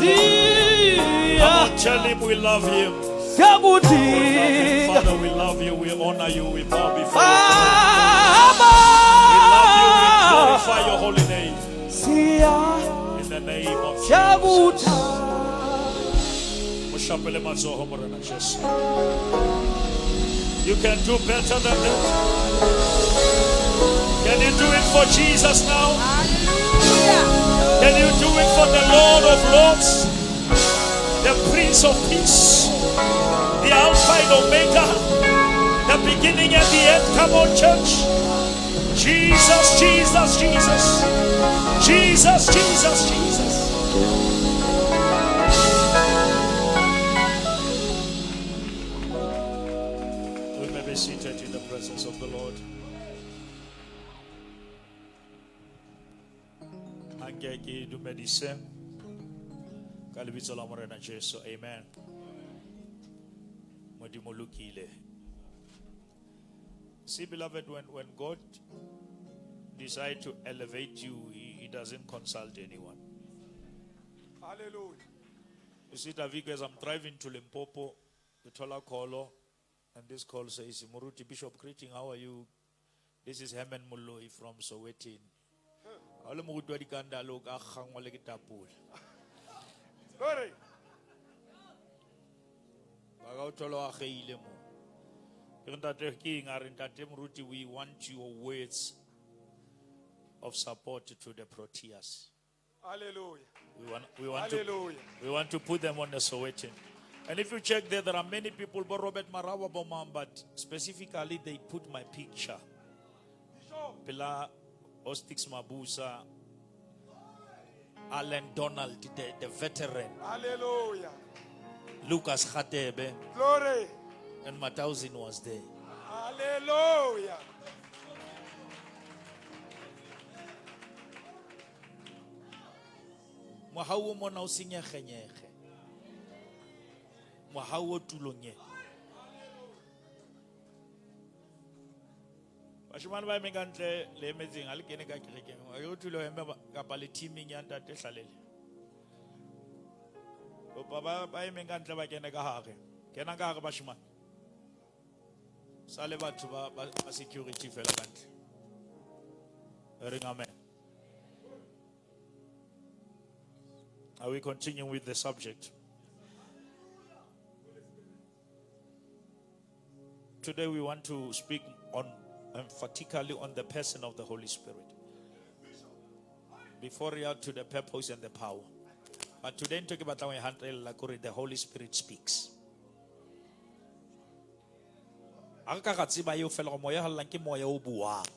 Hallelujah. Come on, tell him we love him. We love him. Father, we love you. We honor you. We bow before you. We love you. We glorify your holy name. In the name of Jesus. Moshapele matsoho, Morena Jesu. You can do better than that. Can you do it for Jesus now? Hallelujah. Can you do it for the Lord of Lords, the Prince of Peace, the Alpha and Omega, the beginning and the end? Come on, church. Jesus, Jesus, Jesus. Jesus, Jesus, Jesus. We may be seated in the presence of the Lord. Anke ke dumedise ka lebitso la Morena Jesu. Amen. Modimo o lokile. See, beloved, when God decides to elevate you, he doesn't consult anyone. Hallelujah. You see, David, as I'm driving to Limpopo, the Tola Kolo, and this call says, Moruti Bishop, greeting, how are you? This is Herman Moloi from Soweto. Ha o le moruti wa dikandalo, o ka kgangwa le ke tapole. Glory. Ba ka o thola o akgehile moo. Ke re, Ntate, ke eng? A re, Ntate Moruti, we want your words of support to the Proteas. Hallelujah. We Hallelujah. want to put them on the Sowetan. And if you check there, there are many people, but Robert Marawa Bomam, but specifically they put my picture. Bishop. Pela Ostix Mabusa, Alan Donald, the veteran. Hallelujah. Lucas Khatebe. Glory. And Matauzin was there. Hallelujah. Mohau o mona o senyegenyege. Mohau o tulong e. Bashimane ba emeng ka ntle le emetseng, ha le kene ka kerekeng. Ha ke o thule ho eme kapa le teaming ya ntate Hlalele. Kopa ba emeng ka ntle ba kene ka hare. Kena ka hare bashimane. Sale batho ba security fela ka ntle. Re reng amen. Are we continuing with the subject? Today we want to speak on emphatically on the person of the Holy Spirit. Before we are to the purpose and the power. But today ntho ke batlang ho e hatella ke hore the Holy Spirit speaks. Ha re ka ra tseba eo fela hore moya o halalelang ke moya o buang.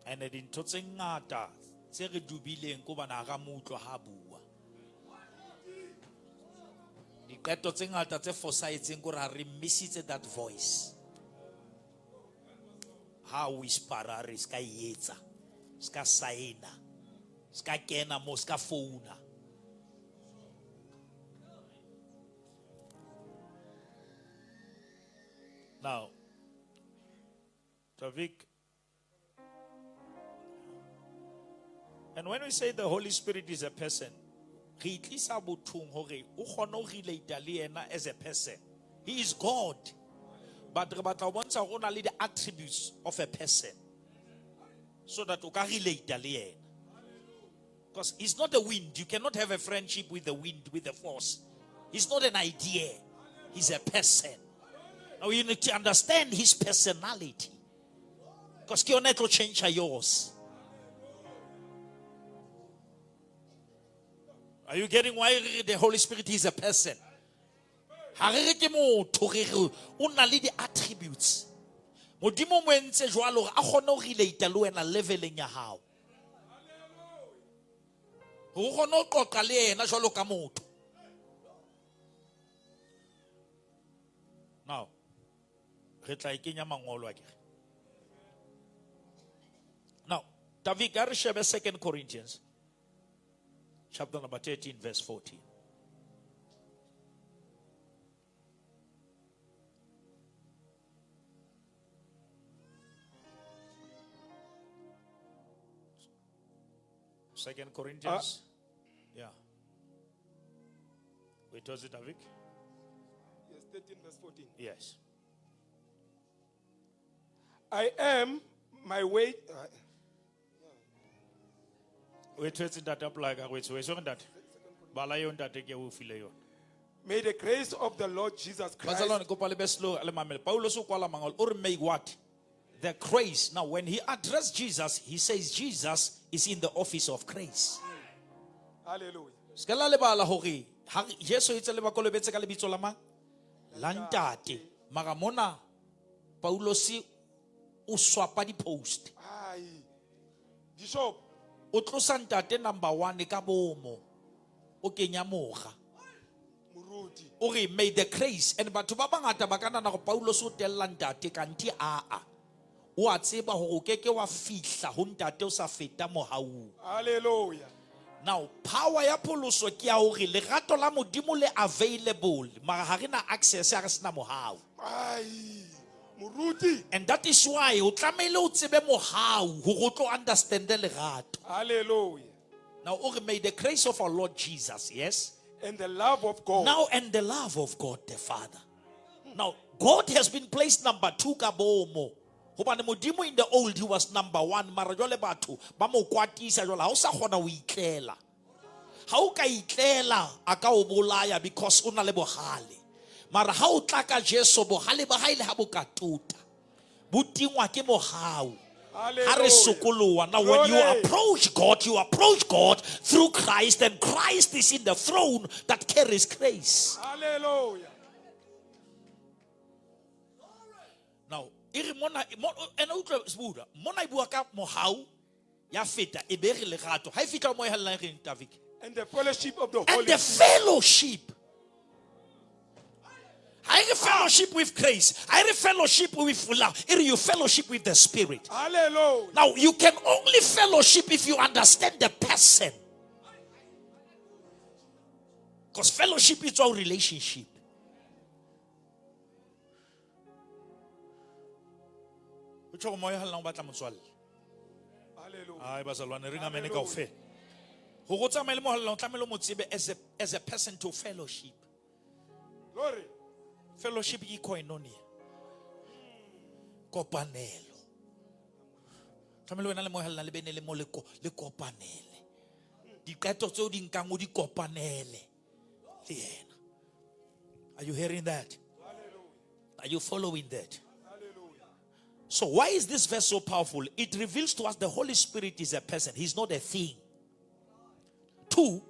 And dintho tse ngata tse re dubileng ke hobane ha ra mo utlwa ha bua. Diqeto tse ngata tse fosahetseng ke hore ha re missitse that voice. Ha whisper-a re ska e etsa, ska saena, ska kena mo, ska founa. Now, Tavik, and when we say the Holy Spirit is a person, re itlisa bothong hore o kgone ho relate le yena as a person. He is God. But re batla ho bontsha hore o na le the attributes of a person so that o ka relate le yena. Because he's not a wind. You cannot have a friendship with the wind, with the force. He's not an idea. He's a person. Now you need to understand his personality. Because ke yona e tlo change yours. Are you getting why the Holy Spirit is a person? Ha re re ke motho, re re o na le di-attributes. Modimo o mo entse jwalo hore a kgone ho relate le wena leveleng ya hao. Hore o kgone ho qoqa le yena jwalo ka motho. Now, re tla e kenya mangolo akere. Now, David, a re shebe 2 Corinthians chapter number 13, verse 14. Second Corinthians. Yeah. Wait, was it Davik? Yes, 13 verse 14. Yes. I am my way. O thwetse ntate apply ka go etse so ntate. Bala yo ntate ke o file yona. May the grace of the Lord Jesus Christ Bazalwane kopa le be slow le mamele. Paulos o kwala mangolo o re may what? The grace. Now when he addressed Jesus, he says Jesus is in the office of grace. Hallelujah. Se la lebala hore ha Jesu itse le ba kolobetse ka lebitso la mang? La ntate. Mara mona Paulos o swapa di-post. Aye. Bishop, O tlosa ntate number 1 ka bomo. O kenya mora. Moruti. O re may the grace and batho ba bangata ba ka nahana hore Paulos o tella ntate kanthe aa. O a tseba hore o keke wa fihla ho ntate o sa feta mohaung. Hallelujah. Now power ya pholoso ke ya hore lerato la Modimo le available mara ha re na access ha re sena mohau. Aye. Moruti. And that is why o tlamehile o tsebe mohau hore o tlo understand lerato. Hallelujah. Now o re may the grace of our Lord Jesus, yes? And the love of God. Now and the love of God the Father. Now God has been placed number 2 ka bomo. Hobane Modimo in the old he was number 1 mara jwale batho ba mo kwatisa jwale ha o sa kgona ho itlela. Ha o ka itlela a ka o bolaya because o na le bohale. Mara ha o tla ka Jesu bohale ba hae le ha bo ka tota. Bo tingwa ke mohau. Ha re Hallelujah. sokoloha. Now when you Glory. approach God, you approach God through Christ, and Christ is in the throne that carries grace. Hallelujah. Now, e re mona, ene utlwe Sebuda, mona e bua ka mohau ya feta e be re lerato. Ha e fihla mo e hallang reng, Tavik? And the fellowship of the And Holy the fellowship. I re fellowship with grace. I re fellowship with love. E re you fellowship with the Spirit. Hallelujah. Now, you can only fellowship if you understand the person. Because fellowship is our relationship. O tjho hore moya o hallang o batla motswalle. Hallelujah. Ai, bazalwane, re ngamene kaofela. Hore o tsamaye le mohallang, o tlamehile o mo tsebe as a person to fellowship. Glory. Fellowship ke koinonia. Kopanelo. Tlamehile wena le mohallang le bene le mo le kopanele. Diqeto tseo di nkang o di kopanele le yena. Are you hearing that? Hallelujah. Are you following that? Hallelujah. So why is this verse so powerful? It reveals to us the Holy Spirit is a person. He's not a thing. 2,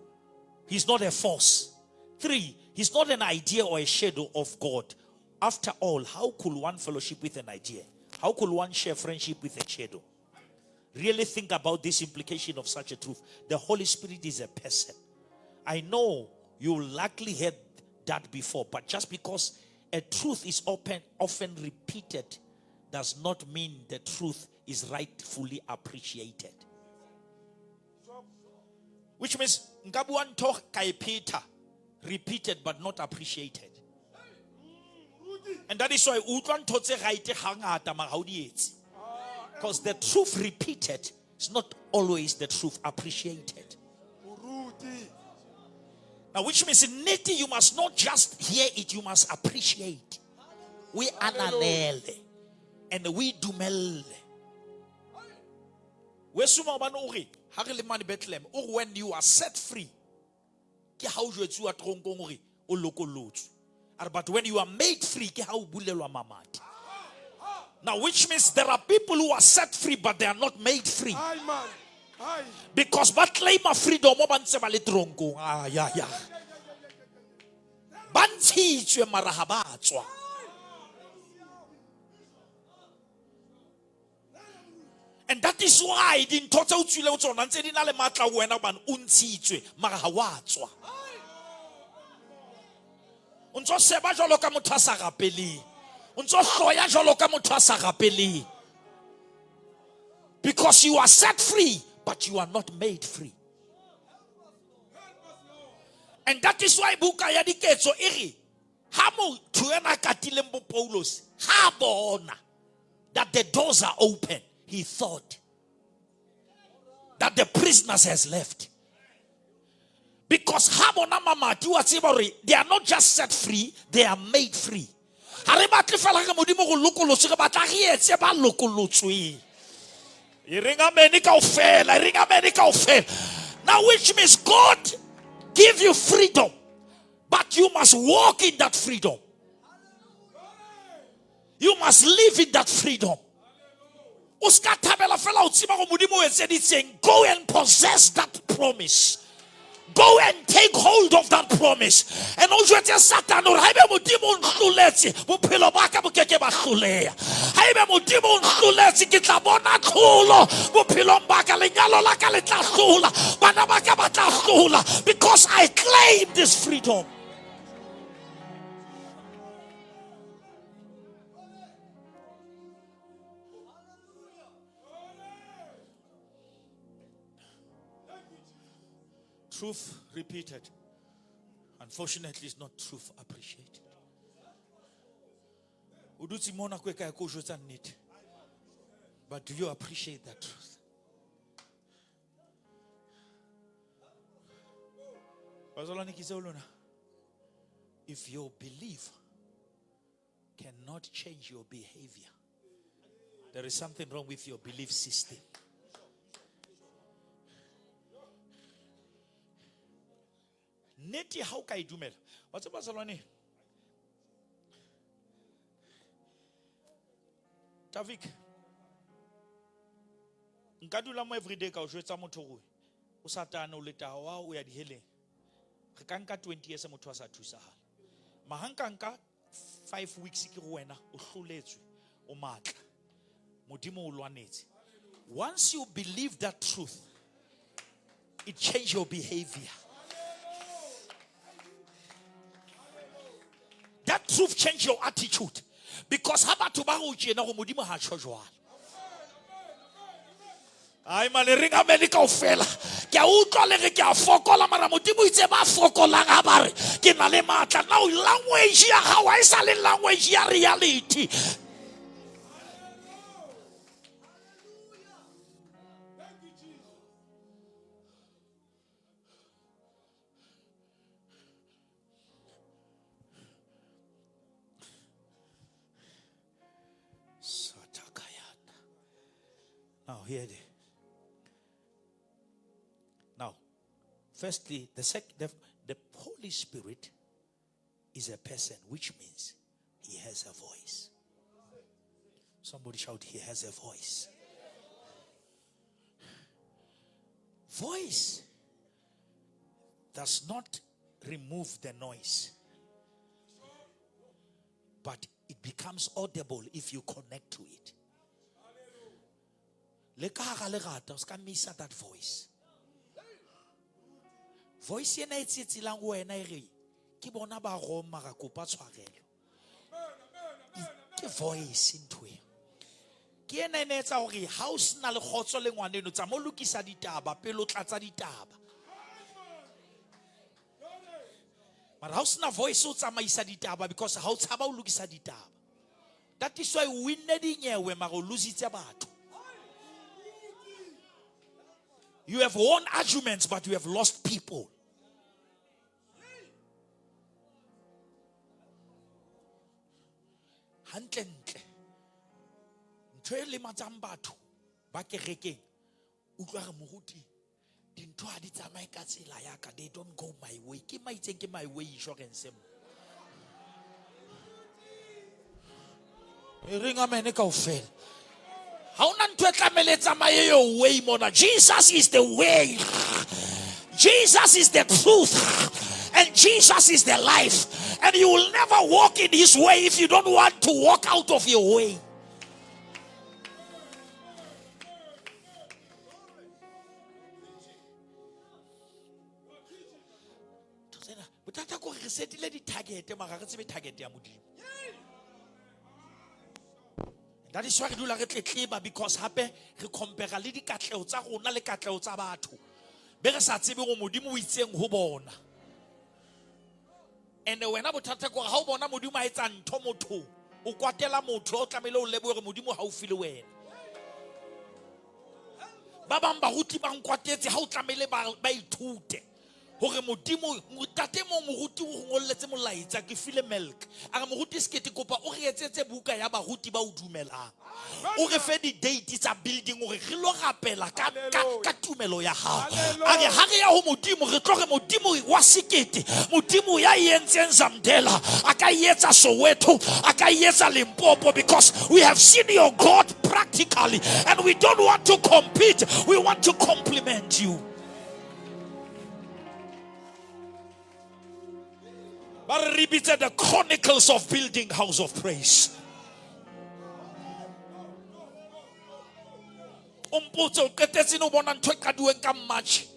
he's not a force. 3, he's not an idea or a shadow of God. After all, how could one fellowship with an idea? How could one share friendship with a shadow? Really think about this implication of such a truth. The Holy Spirit is a person. I know you likely heard that before, but just because a truth is often repeated does not mean the truth is rightfully appreciated. Which means, nka bua ntho ka e pheta, repeated but not appreciated. And that is why o utlwa ntho tse right hangata mara ha o di etse. Because the truth repeated is not always the truth appreciated. Moruti. Now, which means in nete, you must not just hear it, you must appreciate. We ananele and we dumelle. We suma hobane o re, ha re le mane Bethlehem, o re when you are set free, ke ha o jwetsuwa tronkong hore o lokolotswe. A re, but when you are made free, ke ha o bulelwa mamati. Now, which means there are people who are set free, but they are not made free. Hi, man. Hi. Because ba claim freedom mo ba ntse ba le tronkong. Ah, yeah, yeah. Ba ntshitswe mara ha ba tswa. And that is why dintho tse o tswileng ho tsona ntse di na le matla ho wena hobane o ntshitswe mara ha wa tswa. O ntso seba jwalo ka motho a sa rapeleng. O ntso hloya jwalo ka motho a sa rapeleng. Because you are set free, but you are not made free. And that is why buka ya diketso e re, ha motho ena a katileng bo Paulus, ha bona that the doors are open, he thought That the prisoners has left. Because ha bona mamati wa tseba hore they are not just set free, they are made free. Ha re batle fela re Modimo go lokolotse, re batla re etse ba lokolotsweng. E reng amen kaofela, e reng amen kaofela. Now which means God give you freedom, but you must walk in that freedom. You must live in that freedom. O ska thabela fela o tseba go Modimo o etseditseng. Go and possess that promise. Go and take hold of that promise. And o jwetse Satan hore haebe Modimo o nhloletse, bophelo ba ka bo keke ba hloleha. Haebe Modimo o nhloletse, ke tla bona tlholo bophelong ba ka. Lenyalo la ka le tla hlola. Bana ba ka ba tla hlola. Because I claim this freedom. Truth repeated, unfortunately, is not truth appreciated. O dutse mo nako e kae ko o jwetsa nnete? But do you appreciate that truth? Bazalwane, ke itse ho lona, if your belief cannot change your behavior, there is something wrong with your belief system. Nnete ha o ka e dumela. Wa tseba bazalwane, Tafik, nka dula mo everyday ka o jwetsa motho hore o satane, o letawa, o ya diheleng. Re ka nka 20 years motho a sa thusahala. Mahanka nka 5 weeks ke go wena o hloletswe, o matla. Modimo o lwanetse. Once you believe that truth, it changes your behavior. That truth changes your attitude. Because ha batho ba go tjena go Modimo ha tjho jwalo. Ai mane re ngamele kaofela. Ke a utlwa le re ke a fokola mara Modimo itse ba fokolang ha ba re ke na le matla. Now language ya hao ha e sa le language ya reality. Satakayana. Now hear this. Now, firstly, the Holy Spirit is a person, which means he has a voice. Somebody shout, he has a voice. Voice does not remove the noise, but it becomes audible if you connect to it. Le ka hara lerata, o ska missa that voice. Voice ena e tsitsilang ho wena e re, ke bona ba Roma ra kopa tshwarelo. Ke voice ntho eo. Ke ena e ne etsa hore ha o sena le kgotso le ngwaneno, tsa mo lokisa ditaba pele o tlatsa ditaba. Mara ha o sena voice o tsamaisa ditaba because ha o tshaba o lokisa ditaba. That is why o winne dinyewe mara o lositse batho. You have won arguments but you have lost people. Hantle ntle. Ntho e lematsang batho ba kerekeng, utlwa re moruti, dintho ha di tsamaye ka tsela ya ka, they don't go my way. Ke maitseng ke my way insurance mo. E reng amen kaofela. Ha hona ntho e tlamehile e tsamaye your way mona. Jesus is the way. Jesus is the truth. And Jesus is the life. And you will never walk in his way if you don't want to walk out of your way. Bothata ko re setile di-target mara re tsebe target ya Modimo. That is why re dula re tletleba, because hape re compare le dikatleho tsa rona le katleho tsa batho. Be re sa tsebe hore Modimo o itseng ho bona. And wena bothata ke hore ha o bona Modimo a etsa ntho mothong, o kwatela motho, o tlamehile o lebohe hore Modimo haufi le wena. Ba bang baruti ba nkwatetse ha o tlamehile ba ithute hore Modimo, ntate mong moruti o ngolletse molaetsa, ke file milk. A re moruti Sekete, kopa o re etsetse buka ya baruti ba o dumelang. O re fe di-date tsa building hore re lo rapela ka tumelo ya hao. A re ha re ya ho Modimo, re tlo re Modimo wa Sekete, Modimo ya entseng Zamdela, a ka etsa Soweto, a ka etsa Limpopo, because we have seen your God practically and we don't want to compete, we want to compliment you. Ba re bitse the Chronicles of Building House of Praise. O mpotse o qetetse no bona ntho e qadiweng ka March,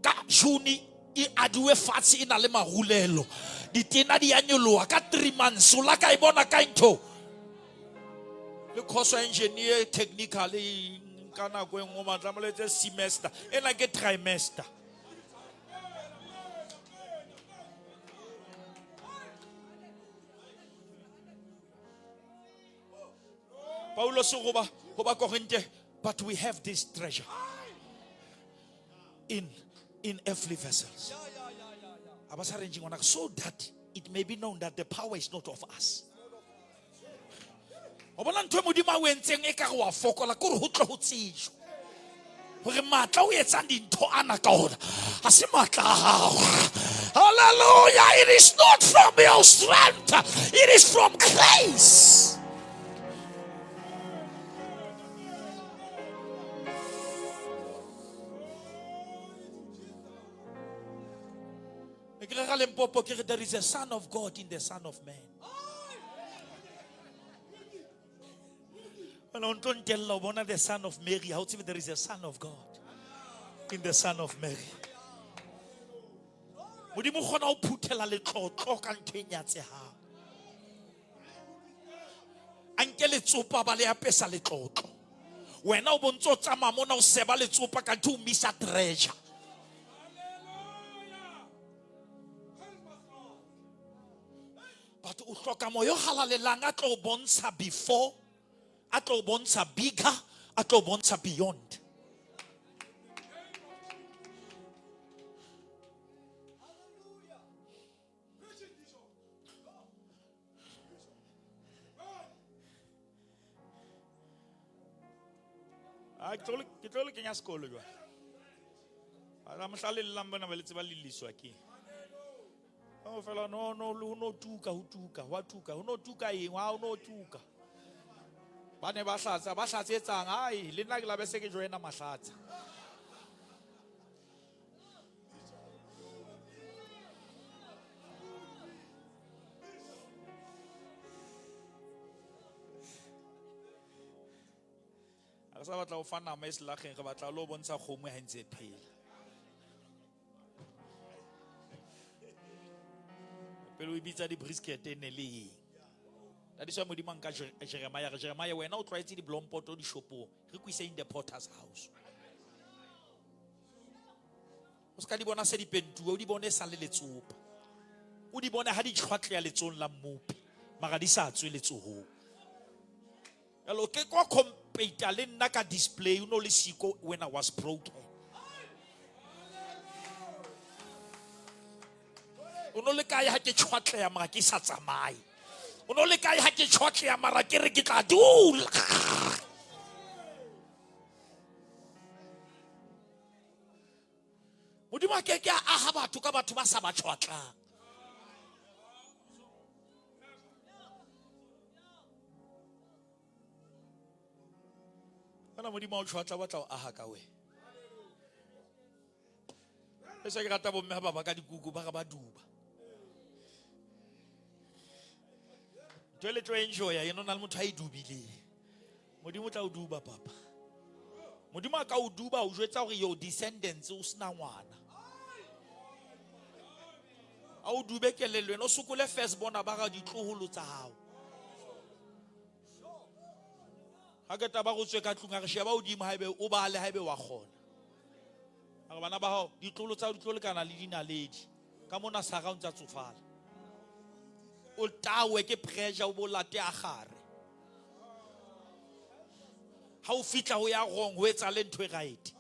ka June e adiwe fatshe e na le marulelo, ditena di a nyoloha ka 3 months, o la ka e bona kae ntho? Le course ya engineer technical e ka nako e nngwe matla moletse semester ena ke trimester. Paulos go ba Korinthe, but we have this treasure in earthly vessels. A ba sa reng ngwana, so that it may be known that the power is not of us. O bona ntho e Modimo a o entseng e ka re wa fokola, ke hore ho tle ho tsejwe hore matla o etsang dintho ana ka ona ha se matla a hao. Hallelujah! It is not from your strength, it is from grace. Ke re ga Limpopo, ke re there is a son of God in the Son of Man. Wena o ntlo ntella o bona the Son of Mary, ha o tsebe there is a Son of God in the Son of Mary. Modimo o kgona ho phuthela letlotlo ka ntho e nyatsehang. A nke letsopa ba le apesa letlotlo. Wena o bontse o tsamaya mona o seba letsopa ka ntho o misa treasure. But o hloka moya o halalelang a tlo o bontsha before, a tlo o bontsha bigger, a tlo o bontsha beyond. Ah, ke tlo le kenya sekolo jwale. A mohla le llang bona ba le tseba le lliswa ke. Oh, fela, no, no, ho no tuka, ho tuka, ho a tuka, ho no tuka eng, ha ho no tuka. Ba ne ba hlatsa, ba hlatsetsang, ai, le nna ke la be se ke joina mahlatsa. Ha re sa batla ho fa nama e selakgeng, re batla lo bontsha kgomo ha e ntse e phela. Pele o e bitsa di-brisket e ne le eng? That is why Modimo a nka Jeremiah, re Jeremiah, wena o tlwaetse di-blompoto dishopong, re ko ise in the potter's house. O ska di bona se di pentuwe, o di bone sa le letsopa. O di bone ha di tjhwatleha letsohong la mmopi, mara di sa tswe letsohong. Jalo, ke kwa compete le nna ka display, o no le siko when I was broken. O no le kae ha ke tjhwatleha mara ke sa tsamaye? O no le kae ha ke tjhwatleha mara ke re ke tla dula? Modimo a ke ke a aha batho ka batho ba sa ba tjhwatlang. Kana Modimo a o tjhwatla, o batla ho aha ka wena. E se ke rata bomme ha ba baka dikuku, ba re ba duba. Ntho e le tlo enjoya, yena o na le motho a e dubileng. Modimo o tla o duba, papa. Modimo a ka o duba, o jwetsa hore your descendants o sena ngwana. A o dube kelello, yena o sokole first bona ba ga ditloholo tsa hao. Ha ke taba go tswe ka tlung, a re sheba hodimo haebe o bale, haebe wa kgona. A re bana ba hao, ditloholo tsa hao di tlo lekana le dinaledi. Ka mona Sarah o ntsa tsofala. O tawe ke pressure, o bo late a gare. Ha o fihla ho ya wrong, ho etsa le ntho e right.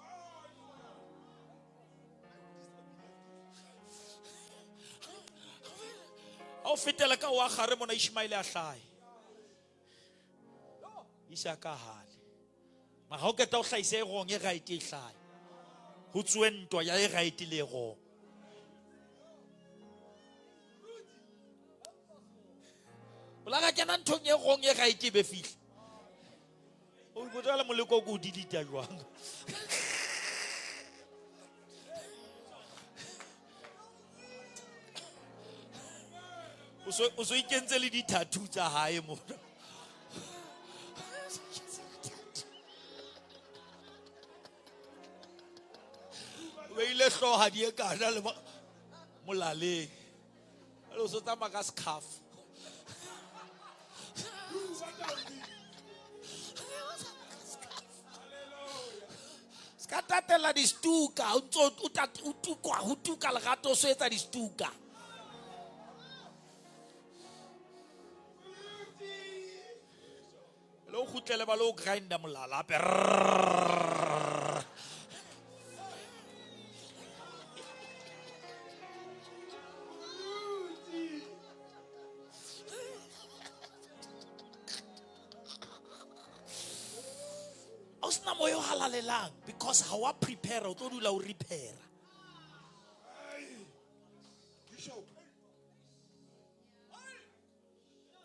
Ha o fetela ka wa gare mona Ishmael a hlahe. Isaka hane. Mara ha o qeta ho hlahisa e wrong e right e hlahe. Ho tsoe ntwa ya e right le e wrong. O la ka kena nthong e wrong e right e be fihla. O ipotsa le moleko ko o delete jwang. O so ikentse le di-tattoo tsa hae mona. O beile hlooho di e kana le molaleng. Jwale o so tsamaya ka scarf. Ska tatela di-stuka, o ntso o o tukwa, ho tuka lerato, o so etsa di-stuka. Le o kgutlele ba lo grinda molala hape. Rrrr. O sena moya o halalelang because ha wa prepare, o tlo dula o repair. Bishop.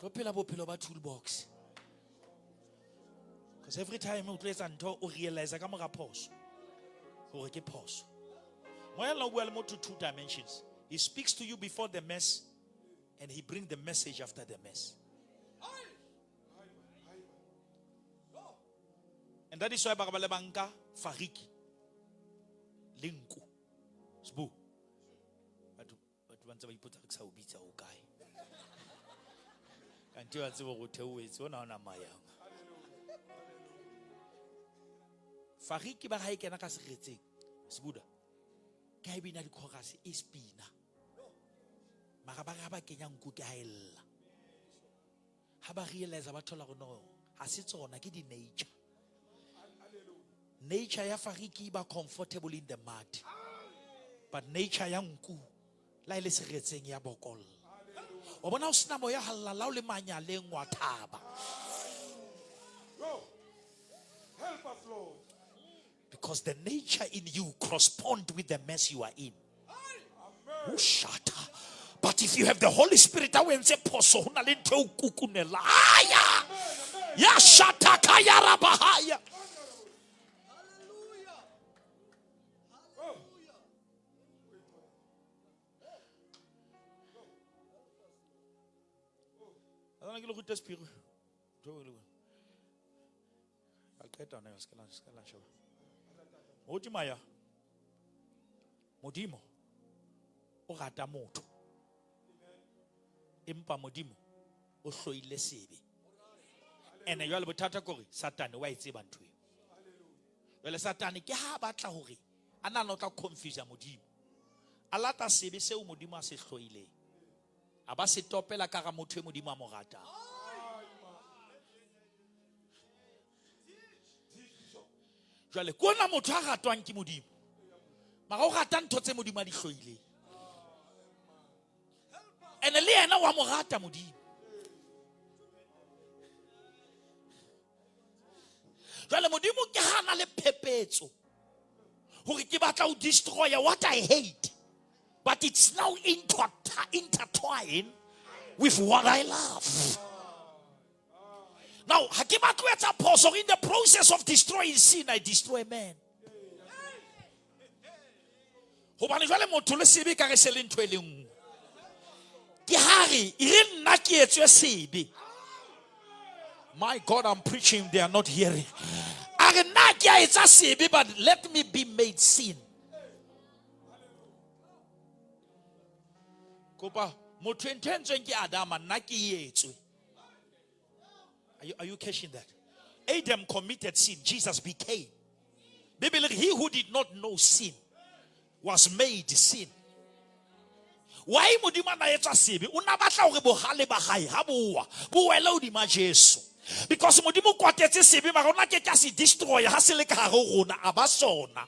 Tlo phela bophelo ba toolbox. Because every time o tlo etsa ntho o realize ka mora phoso hore ke phoso. Moya o bua le motho two dimensions. He speaks to you before the mess and he brings the message after the mess. And that is why ba ba le banka fariki le nku. Sbu. Batho batho ba ntse ba ipotsa re ke sa o bitsa o kae. Kante wa tseba hore o theohetse, ona ona mayang. Fariki ba ha e kena ka seretseng, Sebuda. Ke ha e bina di-chorus e spina. Mara ba re ha ba kenya nku ke ha e lla. Ha ba realize ba thola hore no, ha se tsona ke di-nature. Nature ya fariki ba comfortable in the mud. But nature ya nku la ile seretseng ya bokolla. Wa bona o sena moya halala o le manyaleng wa thaba. Go. Help us, Lord. Because the nature in you correspond with the mess you are in. Amen. Ushata. But if you have the Holy Spirit, I will say phoso ho na le ntho e o kukunela. Aya! Ya shata kaya rabahaya. Oh. Azana ke le rute sephiri. Ntho e le. Ka qeta hona, se ka la- se ka la sheba. Moruti Maya, Modimo o rata motho. Empa Modimo o hloile sebe. Ene jwale bothata ke hore Satane wa e tseba ntho eo. Jwale Satane ke ha a batla hore a nahana o tla confuse Modimo. A lata sebe seo Modimo a se hloileng. A ba se topela ka ga motho e Modimo a mo ratang. Jwale ke ona motho a ratwang ke Modimo. Mara o rata ntho tse Modimo a di hloileng. Ene le yena wa mo rata Modimo. Jwale Modimo ke ha na le phepetso hore ke batla ho destroy what I hate, but it's now intertwined with what I love. Now, ha ke batle ho etsa phoso in the process of destroying sin, I destroy man. Hobane jwale motho le sebe ka re se le ntho e le nngwe. Ke ha re, e re nna ke etswe sebe. My God, I'm preaching, they are not hearing. A re nna ke a etsa sebe, but let me be made sin. Kopa, motho ntho e entsweng ke Adama, nna ke e etswe. Are you catching that? Adam committed sin. Jesus became. Bible, he who did not know sin was made sin. Why Modimo a na etsa sebe? O na batla hore bohale ba hae ha bowa, bo wele hodima Jesu. Because Modimo o kwatetse sebe, mara o na ke ka se destroy ha se le ka hare ho rona, a ba sona.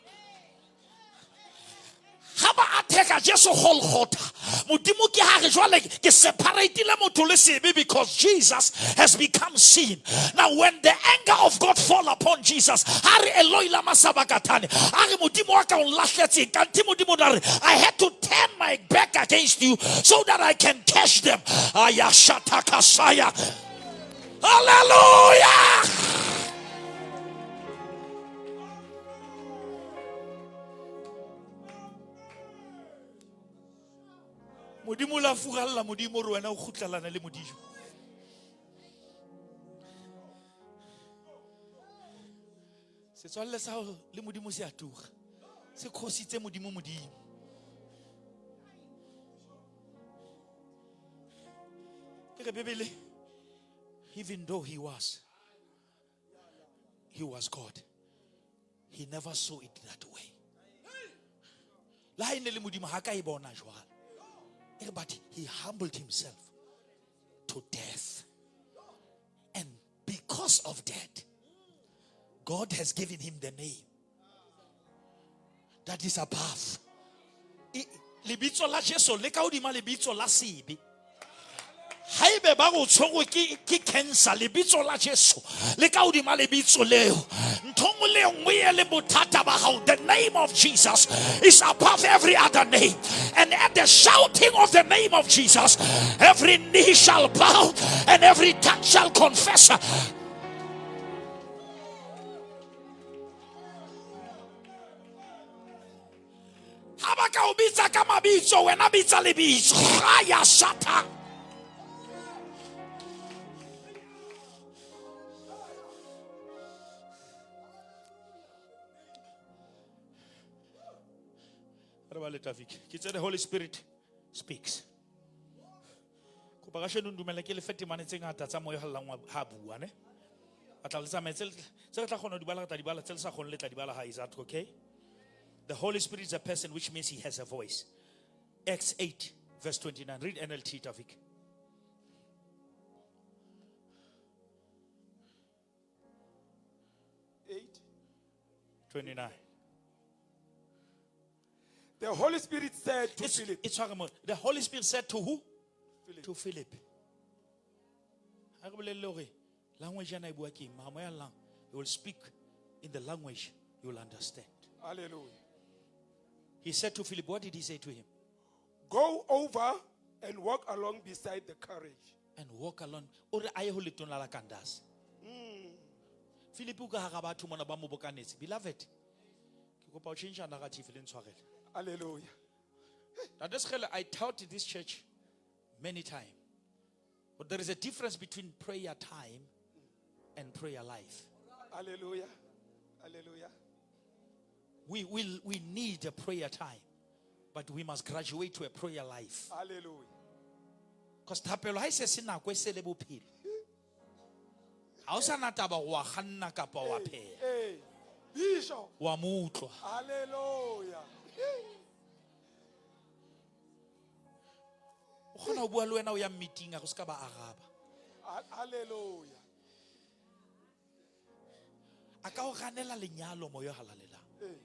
Ha ba attack ka Jesu Golgotha, Modimo ke ha re jwale ke separatile motho le sebe because Jesus has become sin. Now when the anger of God fall upon Jesus, ha re Eloi lama sabachthani, a re Modimo wa ka o nlahletseng, kanthe Modimo o re I had to turn my back against you so that I can catch them. Aya shatakasaya. Hallelujah. Modimo la furalla Modimo re wena o kgutlalana le Modimo. Setswalle sa hao le Modimo se a tura. Se khositse Modimo Modimo. Ke re Bibele, even though he was God, he never saw it that way. Le ha e ne le Modimo ha ka e bona jwalo. E re, but he humbled himself to death. And because of that, God has given him the name that is above. Lebitso la Jesu le ka hodima lebitso la sebe. Haebe ba go tshwerwe ke cancer, lebitso la Jesu le ka hodima lebitso leo. Ntho nngwe le nngwe e le bothata ba hao, the name of Jesus is above every other name. And at the shouting of the name of Jesus, every knee shall bow and every tongue shall confess. Ha ba ka o bitsa ka mabitso, wena bitsa lebitso. Aya shata. Re bale Tafik. Ke tse the Holy Spirit speaks. Kopa ka sheno ndumela ke le fe temane tse ngata tsa moya o hallang ha bua ne. A tla le tsamaye tse re tla kgona ho di bala, re tla di bala, tse le sa kgone le tla di bala ha, is that okay? The Holy Spirit is a person, which means he has a voice. Acts 8 verse 29. Read NLT, Tafik. 8. 29. The Holy Spirit said to Philip, It's talking about the Holy Spirit said to who? Philip. To Philip. Ha re bolelle hore language ena e bua ke eng, mara moya lang, he will speak in the language you will understand. Hallelujah. He said to Philip, what did he say to him? Go over and walk along beside the carriage. And walk along. O re a ye ho letona la Candace. Philip o ka hara batho mona ba mo bokanetse. Beloved, ke kopa ho change narrative le ntshwarele. Hallelujah. Ntate Sekgele, I taught this church many times. But there is a difference between prayer time and prayer life. Hallelujah. Hallelujah. We need a prayer time, but we must graduate to a prayer life. Hallelujah. Because thapelo ha e se se nako e se le bophelo. Ha o sa na taba wa kganna kapa wa pheha. Hey, Bishop. Wa mo utlwa. Hallelujah. O kgona ho bua le wena o ya meeting a go ska ba araba. Hallelujah. A ka o ganela lenyalo moya o halalelang. Hey.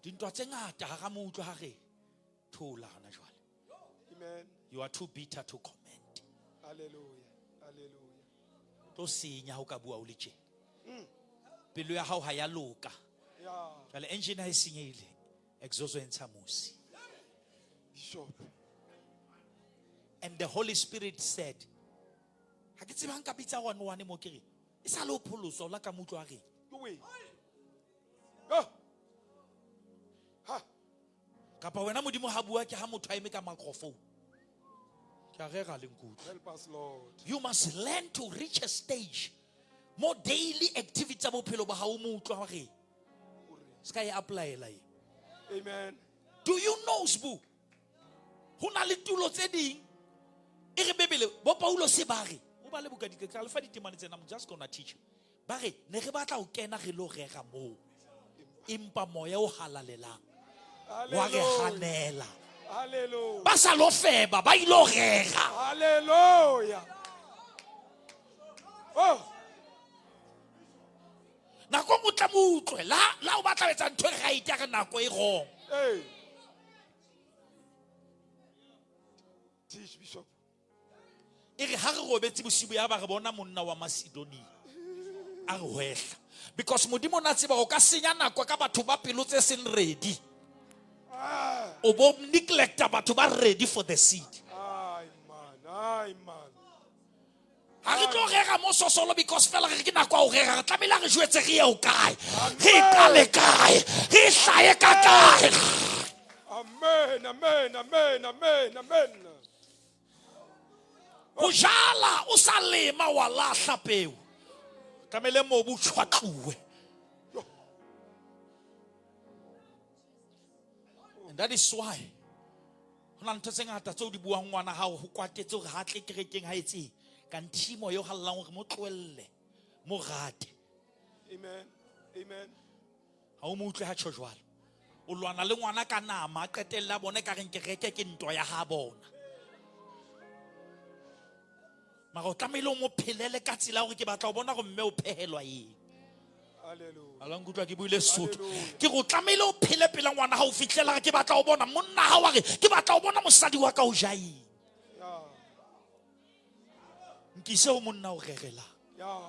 Dintwa tse ngata ha ra mo utlwa ha re thola hona jwale. Amen. You are too bitter to comment. Hallelujah. Hallelujah. Tlo senya ha o ka bua o le tje. Pelo ya hao ha ya loka. Jwale engine ha e senyehile, exhaust e ntsha mosi. Bishop. And the Holy Spirit said, ha ke tsebe ha nka bitsa one one mo ke re, e sa le ho pholoswa, o la ka mo utlwa a reng? Uwe. Oh. Ha. Kapa wena Modimo ha bua ke ha motho a eme ka microphone. Ke a rera le nkutlwe. Help us, Lord. You must learn to reach a stage more daily activity tsa bophelo ba hao mo utlwa hore se ka e applyela e. Amen. Do you know, Sbu? Ho na le tulo tse ding. E re Bibele, bo Paulo se ba re, o ba le buka di ka le fa ditemane tsena, I'm just gonna teach you. Ba re, ne re batla ho kena re lo rera moo. Empa moya o halalelang wa re Hallelujah. hanela. Hallelujah. Ba sa lo feba, ba ilo rera. Hallelujah. Oh. Nako nngwe o tla mo utlwe la la o batla ho etsa ntho e right ya re nako e wrong. Hey. Teach, Bishop. E re ha re robetse bosibu ya ba re bona monna wa Macedonia a re hwehla, because Modimo o na tseba o ka senya nako ka batho ba pelo tse seng ready. Ah. O bo neglecta batho ba ready for the seed. Ay, man. Ay, man. Ha re tlo rera mo sosolo because fela re ke nako ya ho rera, re tlamehile re jwetse re ye ho kae, re qale kae, re hlahe ka kae. Amen, amen, amen, amen, amen. Ho jala o sa lema wa lahla peo, tlamehile mobu o tjhwatluwe. And that is why ho na le ntho tse ngata tseo di buang ngwana hao ho kwatetse hore ha tle kerekeng ha etseng kanthi moya o hallang hore mo tlohelle, mo rate. Amen. Amen. Ha o mo utlwe ha tjho jwalo. O lwana le ngwana ka nama, a qetella bona ka reng kereke ke ntwa ya ha bona. Mara o tlamehile o mo phelele ka tsela ya hore ke batla ho bona hore mme o phehelwa eng. Hallelujah. A la nkutlwa ke buile Sesotho. Hallelujah. Ke re o tlamehile o phele pela ngwana ha o fihlela ke batla ho bona monna ha wa re ke batla ho bona mosadi wa ka o ja eng. Yeah. Nkise ho monna o rerelang. Yeah.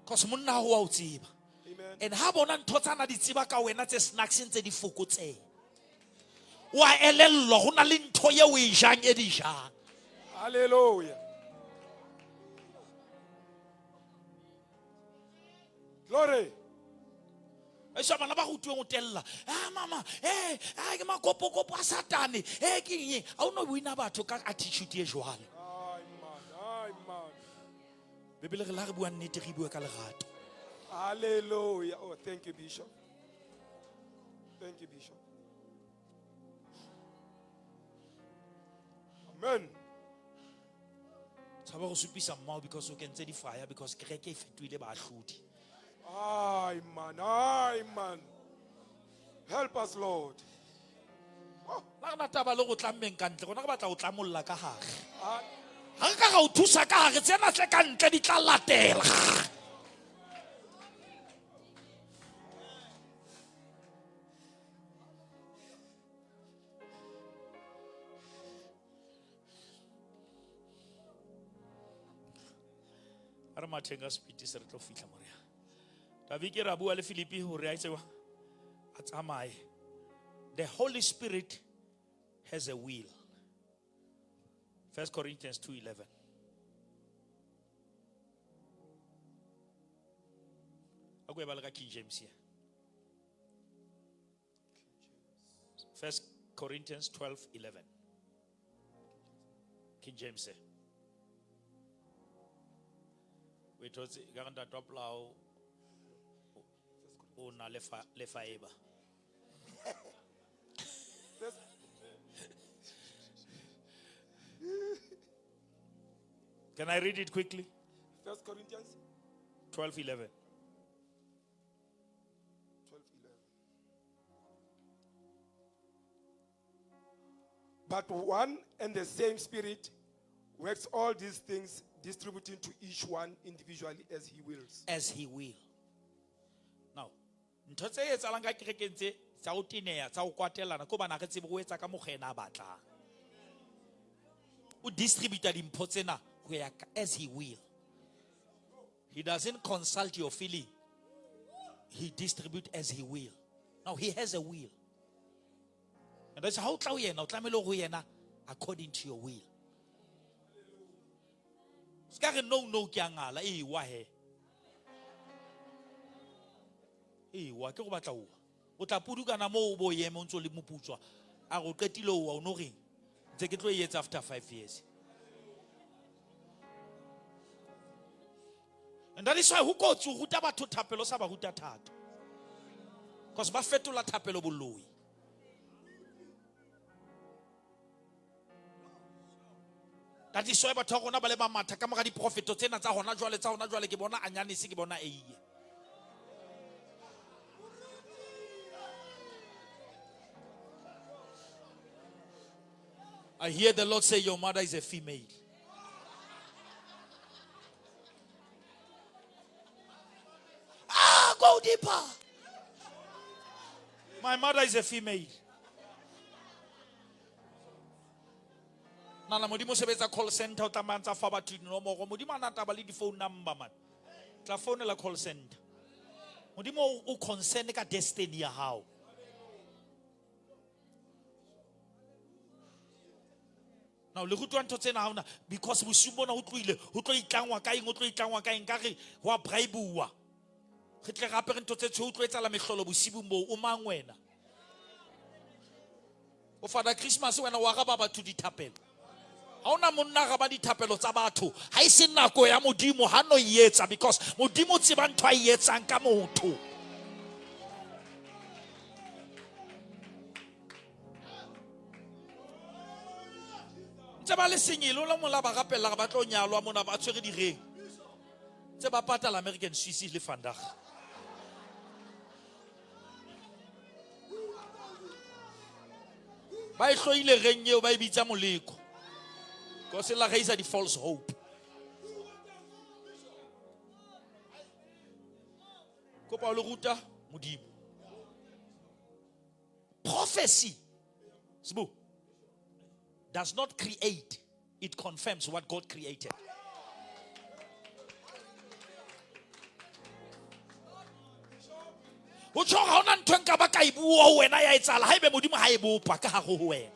Because monna ha o a o tseba. Amen. And ha bona ntho tsana di tseba ka wena tse snacks ntse di fokotseha. Wa elellwa ho na le ntho eo o e jang e di jang. Hallelujah. Glory. Aisha bana ba rutuweng ho tella. Ah mama, eh, ah ke makopokopo a Satane. Eh ke eng? Ha o no wina batho ka attitude e jwalo. Ay man, ay man. Bibele re la re bua nnete, re bua ka lerato. Hallelujah. Oh, thank you, Bishop. Thank you, Bishop. Amen. Tshaba go supisa mmao because o kentse di fire because kereke e fetohile baahlodi. Ay man, ay man. Help us, Lord. Oh. La rena taba le go tlammeng ka ntle, rona re batla ho tlamolla ka hare. Ah. Ha re ka ra o thusa ka hare, tsena tse ka ntle di tla latela. Ha re matheng ka speed se re tlo fihla morea. David ke ra bua le Philippi hore a itse wa a tsamaye. The Holy Spirit has a will. 1 Corinthians 2:11. A ko e bale ka King James here. 1 Corinthians 12:11. King James here. We thotse ka re ntate wa polao o na le fa, le faeba. Can I read it quickly? 1 Corinthians 12:11. 12:11. But one and the same Spirit works all these things, distributing to each one individually as he wills. As he will. Now, ntho tse etsahalang ka kerekeng tse, tsa ho teneha, tsa ho kwatelana, ke hobane ha re tsebe ho etsa ka mokgwa ena a batlang. O distributa dimpho tsena ho ya ka, as he will. He doesn't consult your feeling. He distribute as he will. Now, he has a will. And that's how tla ho yena, o tlamehile ho yena according to your will. Se ka re no, no, ke a ngala, e wa he. E wa, ke go batla oa. O tla pudukana moo o bo eme o ntso le moputswa. A re o qetile oa, o no reng? Ntse ke tlo e etsa after 5 years. And that is why ho kotsi ho ruta batho thapelo sa ba ruta thato. Because ba fetola thapelo boloi. That is why batho ba rona ba le ba matha ka mora diprofeto tsena tsa hona jwale, tsa hona jwale, ke bona anyanisi, ke bona eiye. I hear the Lord say your mother is a female. My mother is a female. Nana modimo o sebetsa call center o tsamaya ntsa fa batho dinomoro. Modimo a na taba le di-phone number man. Tla founela call center. Modimo o concern ka destiny ya hao. Now le rutwa ntho tsena ha ona because bosiu bona ho tlohile ho tlo itlangwa ka eng ho tlo itlangwa ka eng ka re ho a bribewa. Re tle re apere ntho tse tshweu o tlo etsahala mehlolo bosibung boo o mang wena? O Father Christmas wena o araba batho dithapelo. Ha ona monna araba dithapelo tsa batho. Ha e se nako ya Modimo ha no e etsa because Modimo o tseba ntho a e etsang ka motho. Ntse ba le senyele o le mola ba rapella gore ba tlo nyalwa mona ba tshwere direng. Tse ba patala American Swiss le Vandag. Ba e hloile reng eo ba e bitsa moleko. Because e la raisa di false hope. Kopa o le ruta Modimo. Prophecy, Sbu, does not create, it confirms what God created. Ho tjho ha hona ntho e nka ba ka e bua ho wena ya etsahala haebe Modimo ha e bopa ka hare ho wena.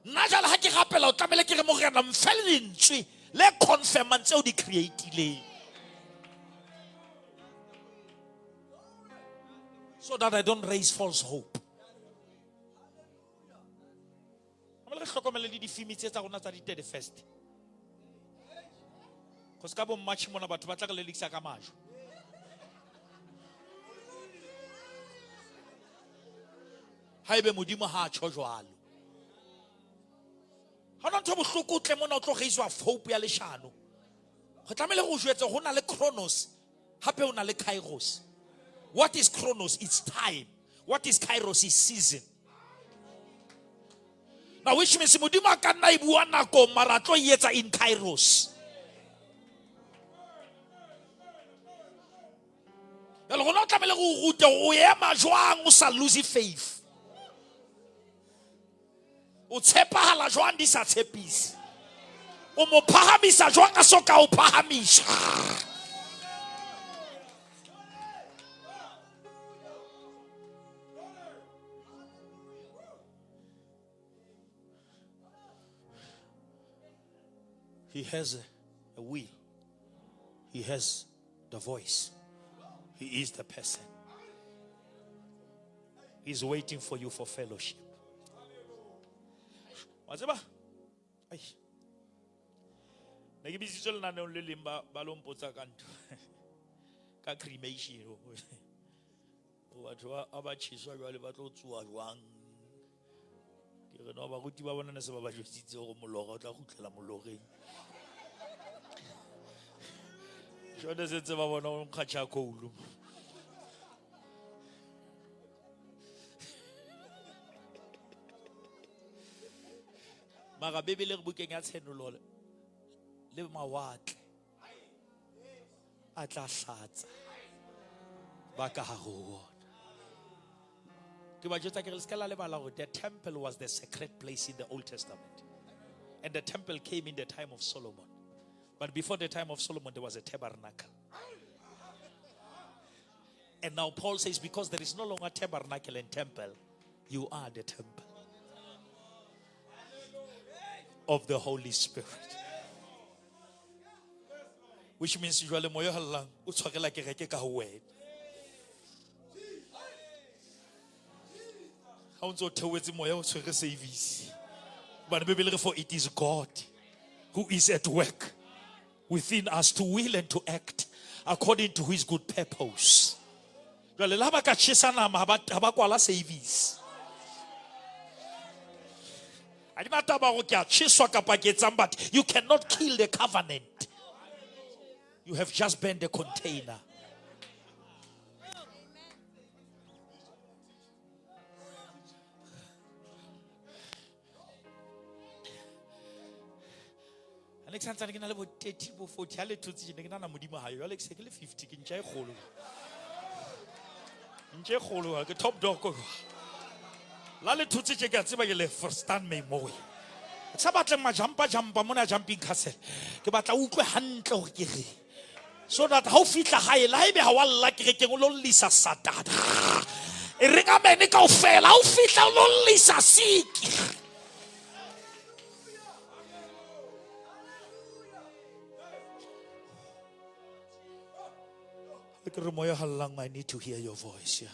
Nna jwale ha ke rapela o tlamehile ke re Morena mfe lentswe le confirmang tseo di creatileng. So that I don't raise false hope. Re hlokomele le difilmi tse tsa rona tsa di-31st. Cause ka bo March mona batho ba tla re lelekisa ka majwe. Haebe Modimo ha a tjho jwalo. Ha ona ntho e bohloko o tle mona o tlo raiswa hope ya leshano. Re tlamehile go jwetse ho na le Chronos, hape ho na le Kairos. What is Chronos? It's time. What is Kairos? It's season. Now which means Modimo a ka nna e bua nako mara a tlo e etsa in Kairos. Jwale rona o tlamehile go rute o ema jwang o sa lose faith. O tshepahala jwang di sa tshepise. O mo phahamisa jwang a so ka o phahamisa. He has a will. He has the voice. He is the person. He's waiting for you for fellowship. Wa tseba? Ai. Ne ke bitsitswe lenaneong le leng ba lo mpotsa ka ntho. Ka cremation. O batho ba tjheswa jwale ba tlo tsoha jwang? Ke re no baruti ba bona ne se ba ba jwetsitse hore molora o tla kgutlela moloreng. Jwale se ntse ba bona o nkga charcoal. Mara Bibele re bukeng ya Tshenolo le mawatle a tla hlatsa ba ka hare ho ona. Ke ba jwetsa ke re le se ka la lebala hore the temple was the sacred place in the Old Testament. And the temple came in the time of Solomon. But before the time of Solomon, there was a tabernacle. And now Paul says, because there is no longer tabernacle and temple, you are the temple of the Holy Spirit. Which means jwale moya o halalelang o tshwarela kereke ka ho wena. Ha o ntso theohetse moya o tshwere service. Hobane Bibele re for it is God who is at work within us to will and to act according to his good purpose. Jwale le ha ba ka tjhesa nama, ha ba kwala service. Ha ke na taba hore ke a tjheswa kapa ke etsang, but you cannot kill the covenant. You have just burned the container. santsane ke na le bo 30 bo 40 ha le thotse ne ke nana modimo ha yo jwale ke se ke le 50 ke ntja e kgolo. Ntja e kgolo ke top dog. La le thotse tje ke a tseba ke le verstaan my mooi. Ke sa batle majampa jampa mona jumping castle. Ke batla o utlwe hantle hore ke reng. So that ha o fihla hae le haebe ha wa lla kerekeng o lo llisa satane. E reng amen kaofela ha o fihla o lo llisa siki. Ke re moya hallang I need to hear your voice yeah.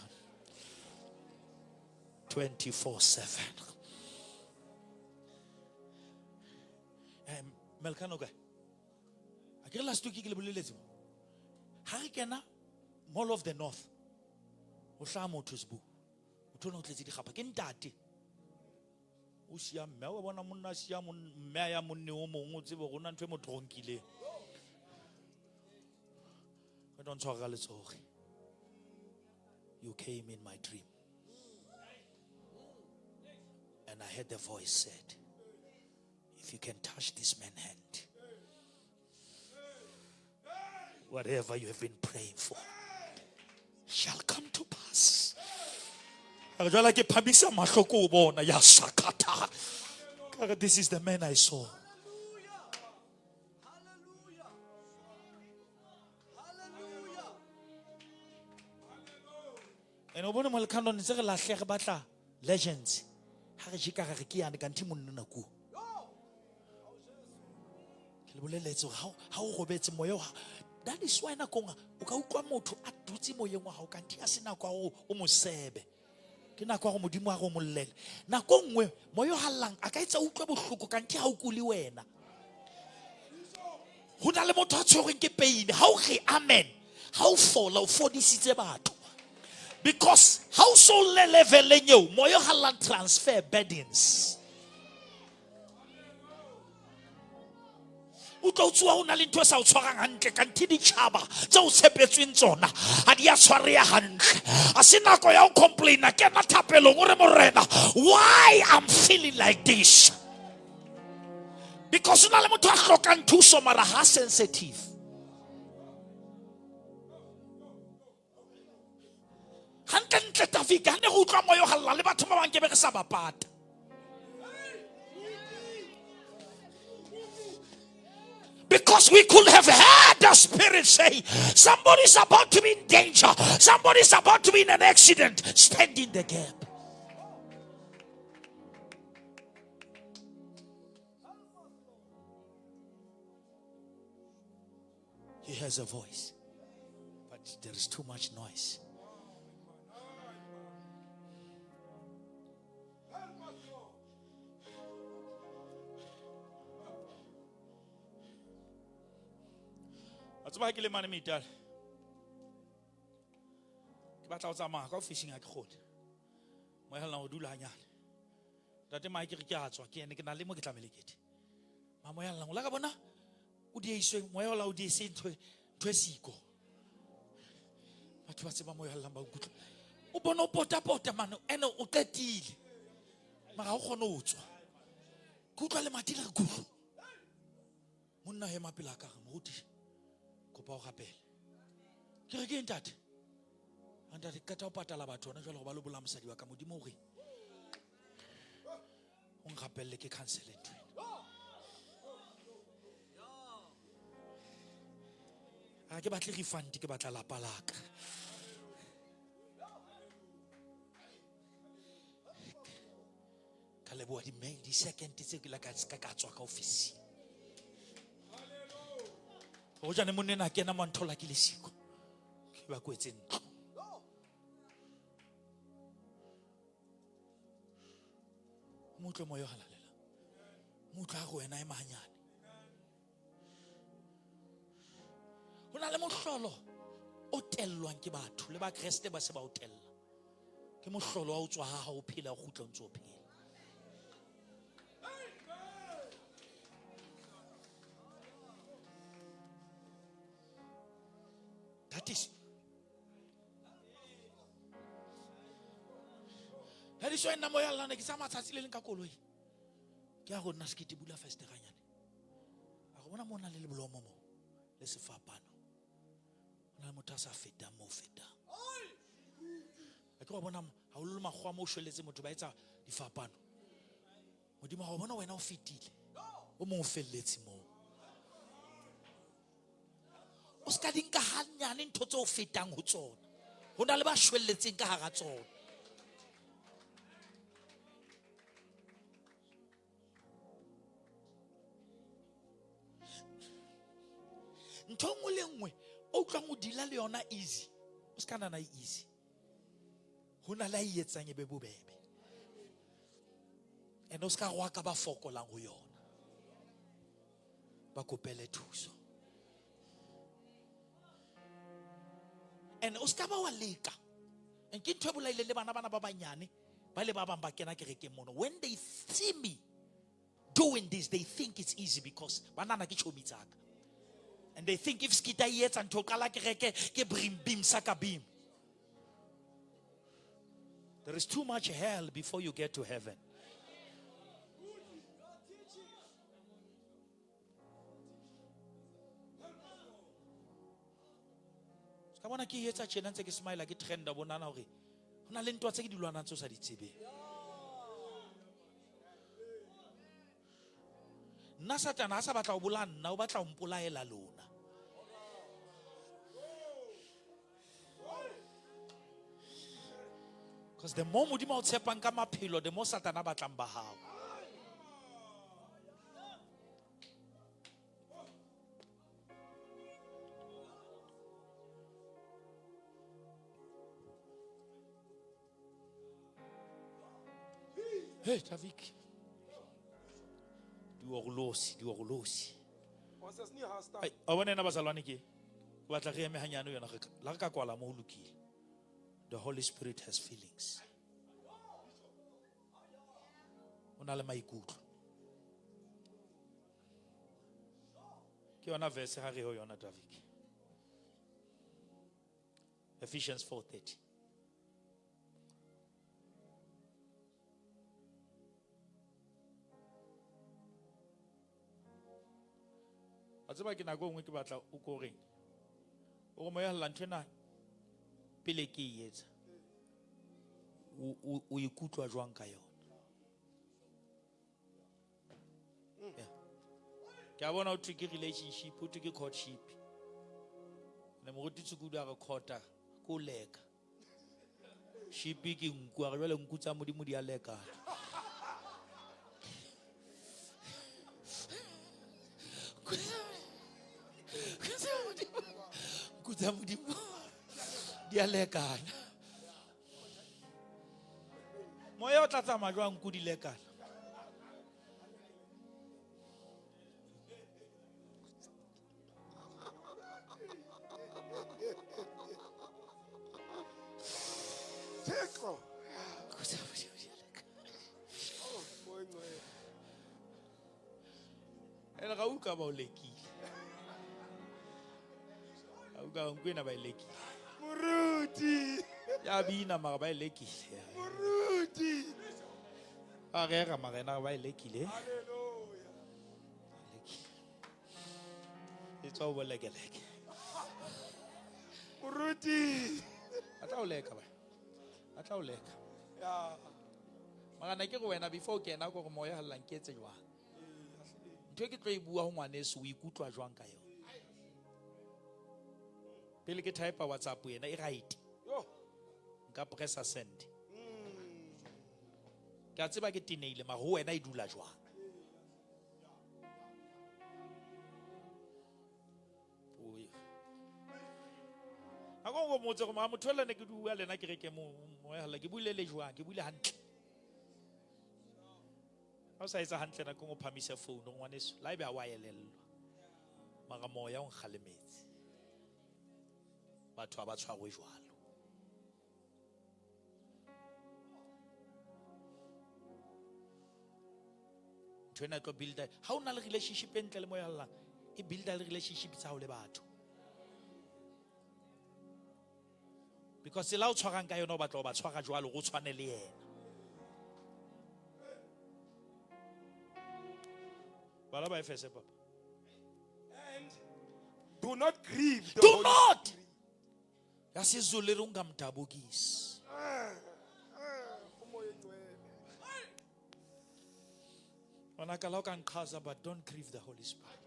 24/7. Melkano kae? A ke re last week ke le boleletse mo. Ha re kena Mall of the North. O hlaha motho Sbu. Motho ona o tletse dikgapha ke ntate. O siya mme wa bona monna a siya mme a ya monne o mongwe o tsebe gore o na ntho e mo tronkileng. Re tlo ntshwara ka letsogo. You came in my dream. And I heard the voice said, if you can touch this man's hand, whatever you have been praying for shall come to pass. Re jwale ke phamisa mahlo ko o bona ya sakata. Ka re, this is the man I saw. Hallelujah. Hallelujah. And o bone mo lekhandong ntse re lahle re batla legends. Ha re jeka re ke yane kanthe monna nako. Ke le boleletse hore ha o robetse moya wa that is why nakong o ka utlwa motho a dutse moyeng wa hao kanthe a se nako ya hore o mo sebe. Ke nako ya hore Modimo a re o mollele. Nako nngwe moya o hallang a ka etsa o utlwe bohloko kanthe ha o kule wena. Ho na le motho a tshwerweng ke pain. Ha o re amen, ha o fola o fodisitse batho. Because ha o so le leveleng eo, moya o hallang transfer burdens. O tlo tsoha o na le ntho e sa o tshwarang hantle kanthe ditjhaba tse o tshepetsweng tsona ha di a tshwareha hantle. Ha se nako ya ho complaina, kena thapelong o re Morena, why I'm feeling like this? Because o na le motho a hlokang thuso mara ha sensitive. Hantle ntle Tafika, ha ne re utlwa moya o halla le batho ba bang ke be re sa ba pata. Because we could have heard the Spirit say, somebody's about to be in danger. Somebody's about to be in an accident. Stand in the gap. He has a voice, but there is too much noise. A tseba ha ke le mane Meitale. Ke batla ho tsamaya ka ofising ha ke kgone. Moya hella ho dula hanyane. Ntate Mike ke re ke a tswa ke ene ke na le mo ke tlamehile ke tle. Ma moya hella la ka bona o dieiswe moya ola o dieise ntho e siko. Batho ba tseba moya hella ba nkutlwa. O bona o pota pota mane ene o qetile. Mara ha o kgone ho tswa. Ke utlwa lemati le re kuhlu. Monna ema pela ka re moruti kopa o rapele. Ke re ke eng ntate? A ntate ke qeta ho patala batho hona jwale hore ba lo bolaya mosadi wa ka. Modimo o re o nrapelle ke cancel ntho ena. Ha ke batle refund, ke batla lapa la ka. Ka leboha di-second tse ke la ka ska ka tswa ka ofising. Hojane monna ena a kena mo a nthola ke le siko. Ke ba kwetse ntlo. Mo utlwe moya o halalelang. Mo utlwe ha re wena ema hanyane. Ho na le mohlolo o tellwang ke batho le Bakreste ba se ba o tella. Ke mohlolo wa ho tswa ha hao o phela o kgutla o ntse o phela. That is why nna moya lla ne ke tsamaya tsatsi le leng ka koloi. Ke ya go nna sekete bula festere hanyane. A go Bona mo na le lebolomo mo le sefapano. Ho na le motho a sa fetang mo o fetang. A ke wa bona haholo makgowa mo o shwelletse motho ba etsa difapano. Modimo ha o bona wena o fetile. O mong o felletse moo. O ska di nka hanyane ntho tse o fetang ho tsona. Ho na le ba shwelletseng ka hara tsona. Ntho e nngwe le nngwe o utlwang o dila le yona easy, o ska nahana e easy. Ho na le a e etsang e be bobebe. And o ska rwaka ba fokolang ho yona. Ba kopele thuso. And o ska ba wa leka. And ke ntho e bolaileng le bana bana ba banyane ba le ba bang ba kena kerekeng mono. When they see me doing this, they think it's easy because ba nahana ke tjhomi tsa ka. And they think if skita e etsa ntho qala kereke ke brim bim saka bim. There is too much hell before you get to heaven. Ka bona ke etsa tjena ntse ke smile ke trenda bonana hore ho na le ntwa tse ke di lwanang tse o sa di tsebeng. Nna Satana ha sa batla ho bolaya nna, o batla ho mpolaela lona. Because the more Modimo a o tshepang ka maphelo, the more Satana a batlang ba hao. Hey, Tavik. Diorolosi, diorolosi. Ai, a bona ena bazalwane ke. Ke batla re eme hanyane yona re la re ka kwala mo ho lokile. The Holy Spirit has feelings. O na le maikutlo. Ke yona verse ha re ho yona Davik. Ephesians 4:30. A tseba ke nako e nngwe ke batla o ko reng. O re moya lla ntho ena pele ke e etsa. O ikutlwa jwang ka yona? Yeah. Ke a bona ho thwe ke relationship, ho thwe ke courtship. Ne moruti Tshukudu a re courta, ke o leka. Ship ke nku, a re jwale nku tsa Modimo di a lekana. Nku tsa Modimo di a lekana. Moya o tla tsamaya jwang nku di lekana? Thixo. Nku tsa Modimo di a lekana. Oh, moya oyingcwele. Ene ga o utlwa ba o lekile. Ga o utlwa nku ena ba e lekile. Moruti. Ya bina mara ba e lekile. Moruti. Ba rera mara ena ba e lekile. Hallelujah. Lekile. E tswa ho bolekeleke. Moruti. A tla o leka ba. A tla o leka. Ya. Mara na ke re wena before o kena ko re moya halla nketse jwang. Ntho e ke tlo e bua ho ngwaneso o ikutlwa jwang ka yona? Pele ke type WhatsApp ena e right. Yo. Nka pressa send. Ke a tseba ke teneile mara ho wena e dula jwang? Oye. A ko ngo motse go motho le ne ke bua le nna ke re ke mo moya halla ke buile le jwang ke buile hantle. Ha o sa etsa hantle nako o phamise phone ngwaneso la ebe ha wa elellwa. Mara moya o nkgalemetse. Batho ha ba tshwarwe jwalo. Ntho ena e tlo builda. Ha o na le relationship e ntle le moya hallang, e builda le relationship tsa hao le batho. Because tsela o tshwarang ka yona o batla ho ba tshwara jwalo go tshwane le yena. Bala ba Efese papa. Do not grieve the Do Holy not. Spirit. Ya seZulu le re ungamdabukisi. Ah, ah, uMoya oNgcwele. Ngwanaka la o ka nqhaza but don't grieve the Holy Spirit.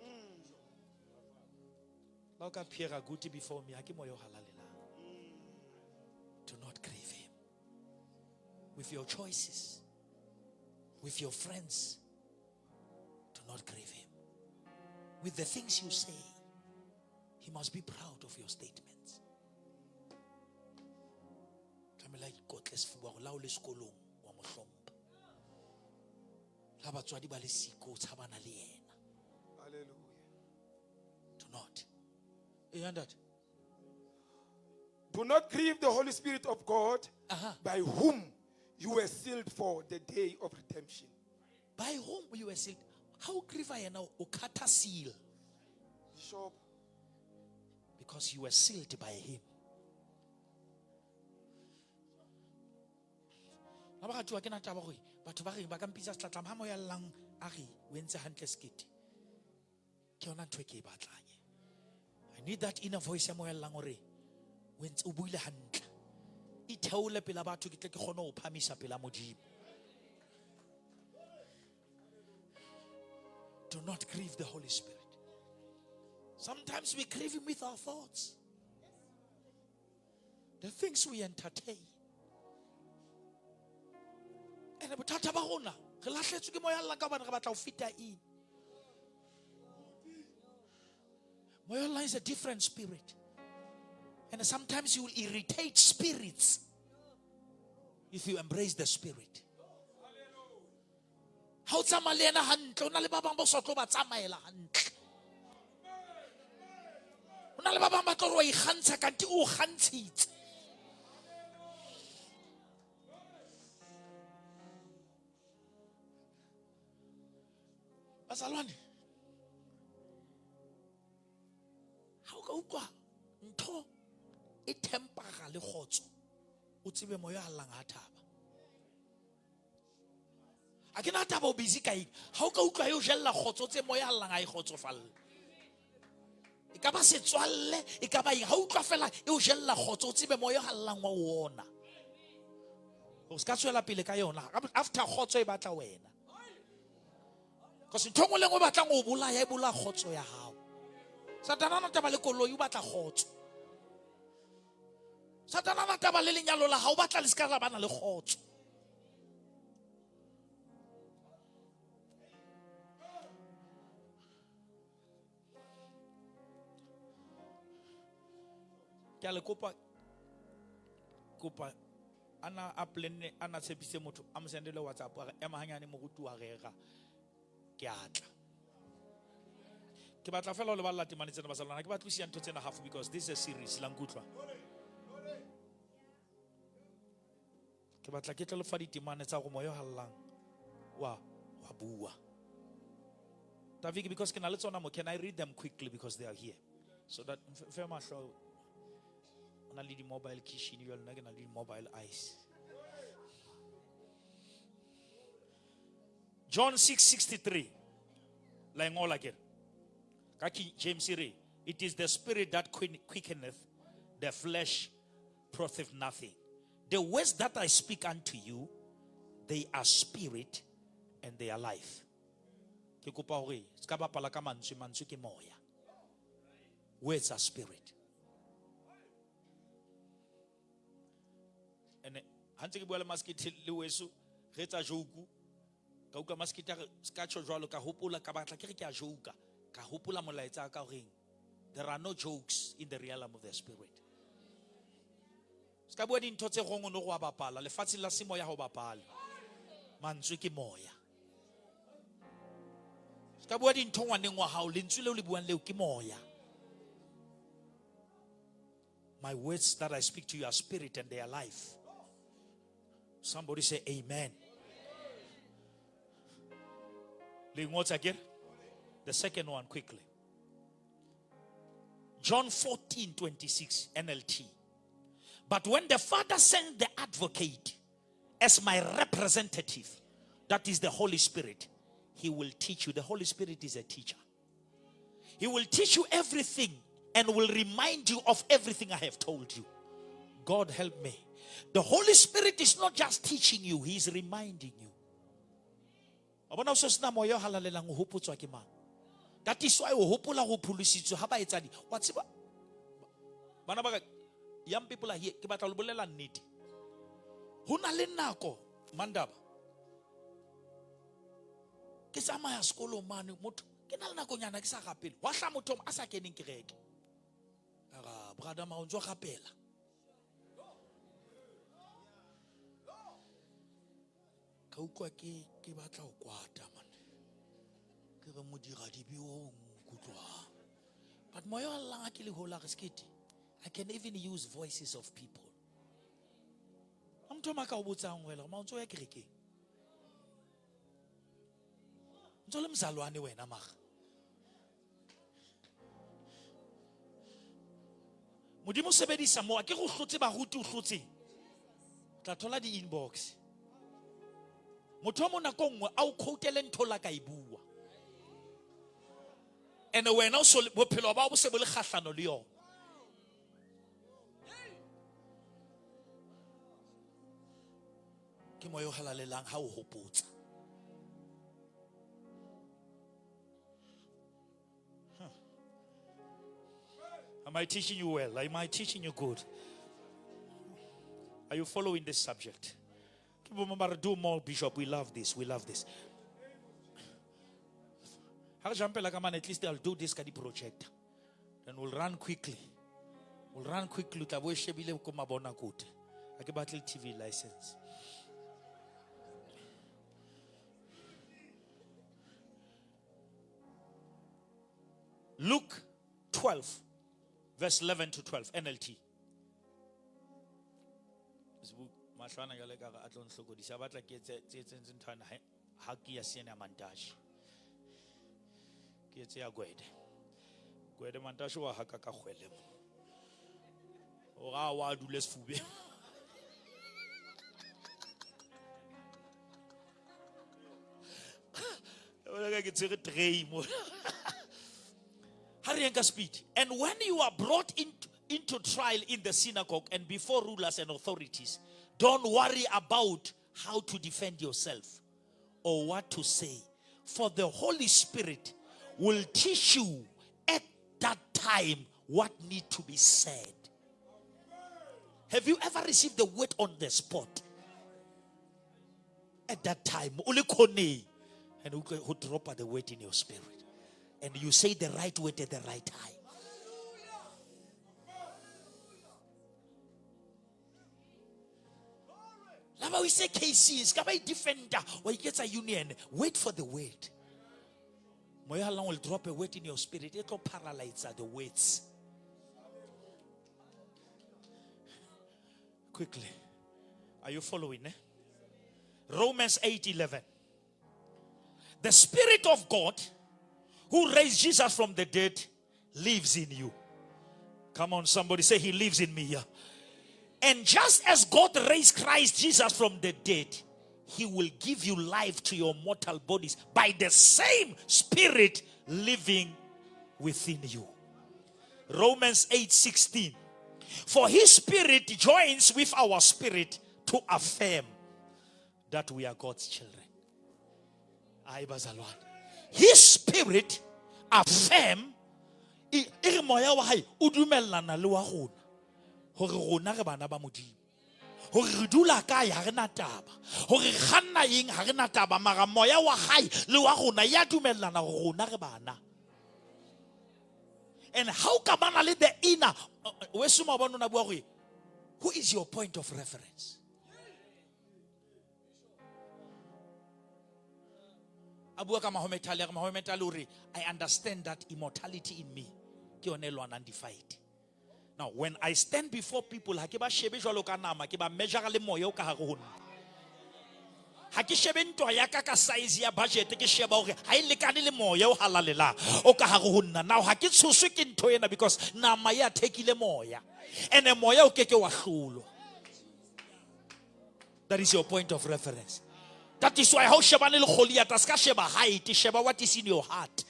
La o ka phiega guti before me ha ke moya o halalelang. Do not grieve him. With your choices, with your friends, do not grieve him. With the things you say, he must be proud of your statements. Tlamehile a ikotle sefuba hore la o le sekolong wa mo hlompha. La batswadi ba le siko o tshabana le yena. Hallelujah. Do not. Eh, ntate. Do not grieve the Holy Spirit of God, Aha. by whom you were sealed for the day of redemption. By whom you were sealed. How grieve yena o khatha seal Bishop, because you were sealed by him. Ha ba ratuwa ke na taba hore batho ba reng ba ka mpitsa setlatlama ha moya llang a re o entse hantle sekete. Ke yona ntho e ke e batlang e. I need that inner voice ya moya llang hore o entse o buile hantle. Itheole pela batho ke tle ke kgone ho phamisa pela Modimo. Do not grieve the Holy Spirit. Sometimes we grieve him with our thoughts. The things we entertain. And bothata ba rona, re lahletswe ke moya llang ka hobane re batla ho feta in. Moya llang is a different spirit. And sometimes you will irritate spirits if you embrace the spirit. Ha o tsamaya le yena hantle, o na le ba bang ba o sa tlo ba tsamaela hantle. Ho na le ba bang ba tlo re wa ikgantsha kante o kgantshitse. Bazalwane, ha o ka utlwa ntho e tempera le kgotso, o tsebe moya a llang ha thaba. Ha ke na taba o busy ka eng. Ha o ka utlwa e o jella kgotso, tse moya a llang ha e kgotsofalle. E ka ba setswalle, e ka ba eng. Ha o utlwa fela e o jella kgotso, o tsebe moya a llang wa ona. O ska tswela pele ka yona. After kgotso e batla wena. Because ntho e nngwe le nngwe o batlang ho bolaya, e bolaya kgotso ya hao. Satana ha taba le koloi, o batla kgotso. Satana ha taba le lenyalo la hao, o batla le ska la bana le kgotso. Ke a le kopa, kopa ana a plenne, ana tshepise motho, a mo sendele WhatsApp, a re, ema hanyane moruti wa rera, ke a tla. Ke batla fela ho le balla temane tsena bazalwana, ke batla ho siya ntho tsena half because this is a series, la nkutlwa. Ke batla ke tlo le fa ditemane tsa go moya o hallang wa bua. Tafiki, because ke na le tsona mo, can I read them quickly because they are here? So that fe mahlo, o na le di mobile kitchen, jwale nna ke na le di mobile ice. John 6:63. La e ngola ke re. Ka King James e re, it is the spirit that quickeneth, the flesh profiteth nothing. The words that I speak unto you, they are spirit and they are life. Ke kopa hore se ka bapala ka mantswe, mantswe ke moya. Words are spirit. And ha ntse ke bua le Maskete le weso, re etsa joke, ka utlwa Maskete a re, se ka tjho jwalo, ka hopola, ka batla ke re ke a joke, ka hopola molaetsa ka horeng, there are no jokes in the realm of the spirit. Se ka bua dintho tse gongwe no go a bapala, lefatshe la semoya ha o bapale. Mantswe ke moya. Se ka bua dintho ngwaneng wa hao, lentswe leo le buang leo ke moya. My words that I speak to you are spirit and they are life. Somebody say amen. Le ngotse akere? The second one quickly. John 14:26 NLT. But when the Father sent the advocate as my representative, that is the Holy Spirit, he will teach you. The Holy Spirit is a teacher. He will teach you everything and will remind you of everything I have told you. God help me. The Holy Spirit is not just teaching you, He is reminding you. Wa bona o se sena moya o halalelang o hopotswa ke mang? That is why o hopola ho pholositswe ha ba etsa di. Wa tseba bana ba ka, young people are here, ke batla ho le bolella nnete. Ho na le nako, Mandaba. Ke tsamaya sekolong mane, motho ke na le nakonyana ke sa rapele. Wa hla motho a sa keneng kereke. Ka ra, brother ma o ntso rapela. Ka utlwa ke batla ho kwata man. Ke re modiradibe o nkutlwang. But moya wa llang ha ke le hola re sekete. I can even use voices of people. Ha motho o maka o botsang wena, ma o ntso ya kerekeng. Ntso le mzalwane wena mara. Modimo sebedisa mowa ke go hlotse baruti o hlotseng. Tla thola di-inbox. Motho o mo nako nngwe a o quotele ntho la ka e bua. Ene wena o so bophelo ba bo se bo le kgahlano le yona. Ke moya o halalelang ha o hopotsa. Am I teaching you well? Am I teaching you good? Are you following this subject? Do more, Bishop. We love this. We love this. Ha re jumpela ka mane, at least I'll do this ka di project. Then we'll run quickly. We'll run quickly. Tla bo e shebile ko mabonakute. Ha ke batle TV license. Luke 12, verse 11 to 12, NLT. Mahlwana jwale ka re a tlo nhlokodisa, a batla ke etse tse etseng nthwana, ha ke ya sena ya Mantashe. Ke etse ya Gwede. Gwede Mantashe wa haka ka kgwele mo. O ra wa dule sefubeng. O ka ke tshwere tray mo. Ha re yeng ka speed. And when you are brought into trial in the synagogue and before rulers and authorities, don't worry about how to defend yourself or what to say, for the Holy Spirit will teach you at that time what need to be said. Have you ever received the word on the spot? At that time, o le khoneng, and who drop the word in your spirit. And you say the right word at the right time. Laba we say KC, ska ba defender, wa iketsa union. Wait for the word. Moya Allah will drop a word in your spirit. It will paralyze the words. Quickly. Are you following? Romans 8:11. The Spirit of God who raised Jesus from the dead lives in you. Come on, somebody say he lives in me. Yeah. And just as God raised Christ Jesus from the dead, he will give you life to your mortal bodies by the same Spirit living within you. Romans 8:16. For his Spirit joins with our spirit to affirm that we are God's children. Ayi bazalwane. His Spirit affirm, e re moya wa hae o dumellana le wa rona hore rona re bana ba Modimo. Hore re dula kae ha re na taba. Hore re kganna eng ha re na taba, mara moya wa hae le wa rona ya dumellana hore rona re bana. And how ka bana le the inner, weso maobane o na bua hore, who is your point of reference? A bua ka Mahomet Ali, a re Mahomet Ali o re, I understand that immortality in me ke yone e lwanang di-fight. Now, when I stand before people, ha ke ba shebe jwalo ka nama, ke ba measure le moya o ka hare ho nna. Ha ke shebe ntwa ya ka ka size ya budget, ke sheba hore ha e lekane le moya o halalelang o ka hare ho nna. Now, ha ke tshoswe ke ntho ena because nama ya thekile moya. Ene moya o keke wa hlolwa. That is your point of reference. That is why ha o shebane le Goliath, a ska sheba height, sheba what is in your heart.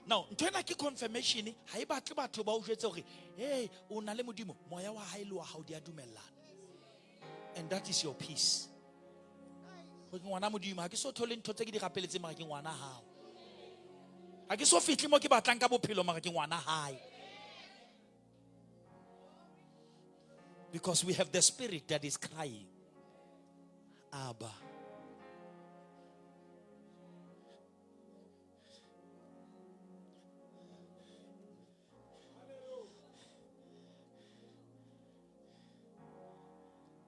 Now ntho ena ke confirmation, ha e batle batho ba o jwetse hore hey, o na le Modimo, moya wa hae le wa hao di a dumellana. And that is your peace. Hore ke ngwana Modimo, ha ke so thole ntho tse ke di rapeletseng, mara ke ngwana hao. Ha ke so fihle mo ke batlang ka bophelo, mara ke ngwana hae. Because we have the spirit that is crying, Abba.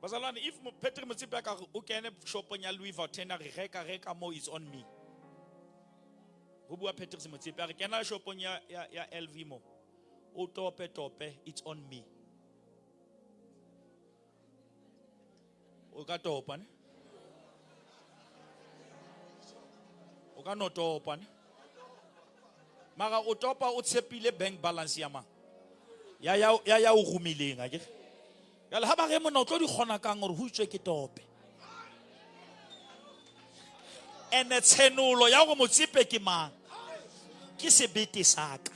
Bazalwane, if Patrick Motsepe a ka re o kene shopong ya Louis Vuitton, a re reka, reka mo, it's on me. Ho bua Patrick Motsepe, a re kena shopong ya LV mo, o tope tope, it's on me. O ka topa ne? O ka no topa ne? Mara o topa o tshepile bank balance ya mang? Ya o romileng, akere? Jwale ha ba re monna o tlo di kgona kang hore ho itswe ke tope. Ene tshenolo ya hore Motsepe ke mang, ke sebete sa ka.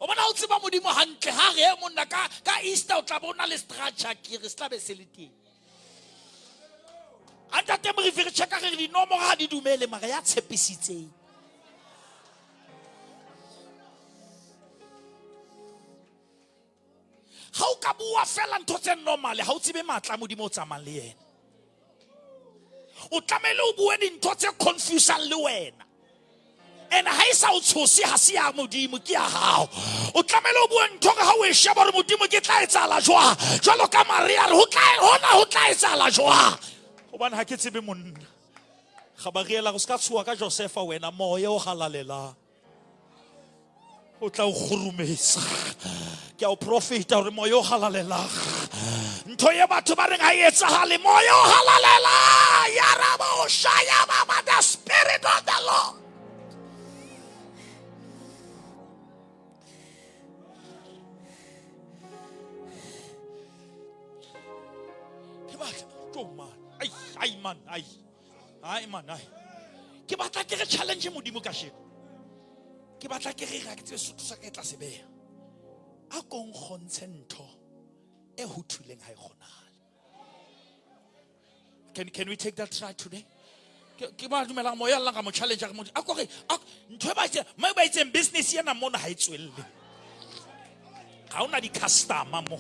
O bona o tseba Modimo hantle, ha re monna ka Easter o tla bona le structure, ke re se tla be se le teng. A ntate Morifi, re checka re dinomoro ha di dumele, mara ya tshepisitseng. Ha o ka bua fela ntho tse normal, ha o tsebe matla a Modimo o tsamayang le yena. O tlamehile o bue dintho tse confusang le wena. And ha e sa o tshose, ha se ya Modimo, ke ya hao. O tlamehile o bue ntho ha o e sheba hore Modimo ke tla etsahala jwang. Jwalo ka Maria re, hona ho tla etsahala jwang. Hobane ha ke tsebe monna. Gabriela, o ska tshoha ka Josefa wena, moya o halalelang o tla o kgurumetsa. Ke a o profeta hore moya o halalelang, ntho e batho ba reng ha e etsahale, moya o halalelang, ya raba o shaya baba, the spirit of the Lord. Ke batla tjo man, ai ai man, ai ai man, ai. Ke batla ke re challenge Modimo kasheno. Ke batla ke re ga ke tsebe Sotho sa ka e tla se beha. A ko nkgontshe ntho e ho thuleng ha e kgonahale. Can we take that try today? Ke ba dumelang moya llang ka mo challenge re mo a ko re ntho e ba itseng, mme ba itseng business ena mona ha e tswelle. Ha ona di-customer mo.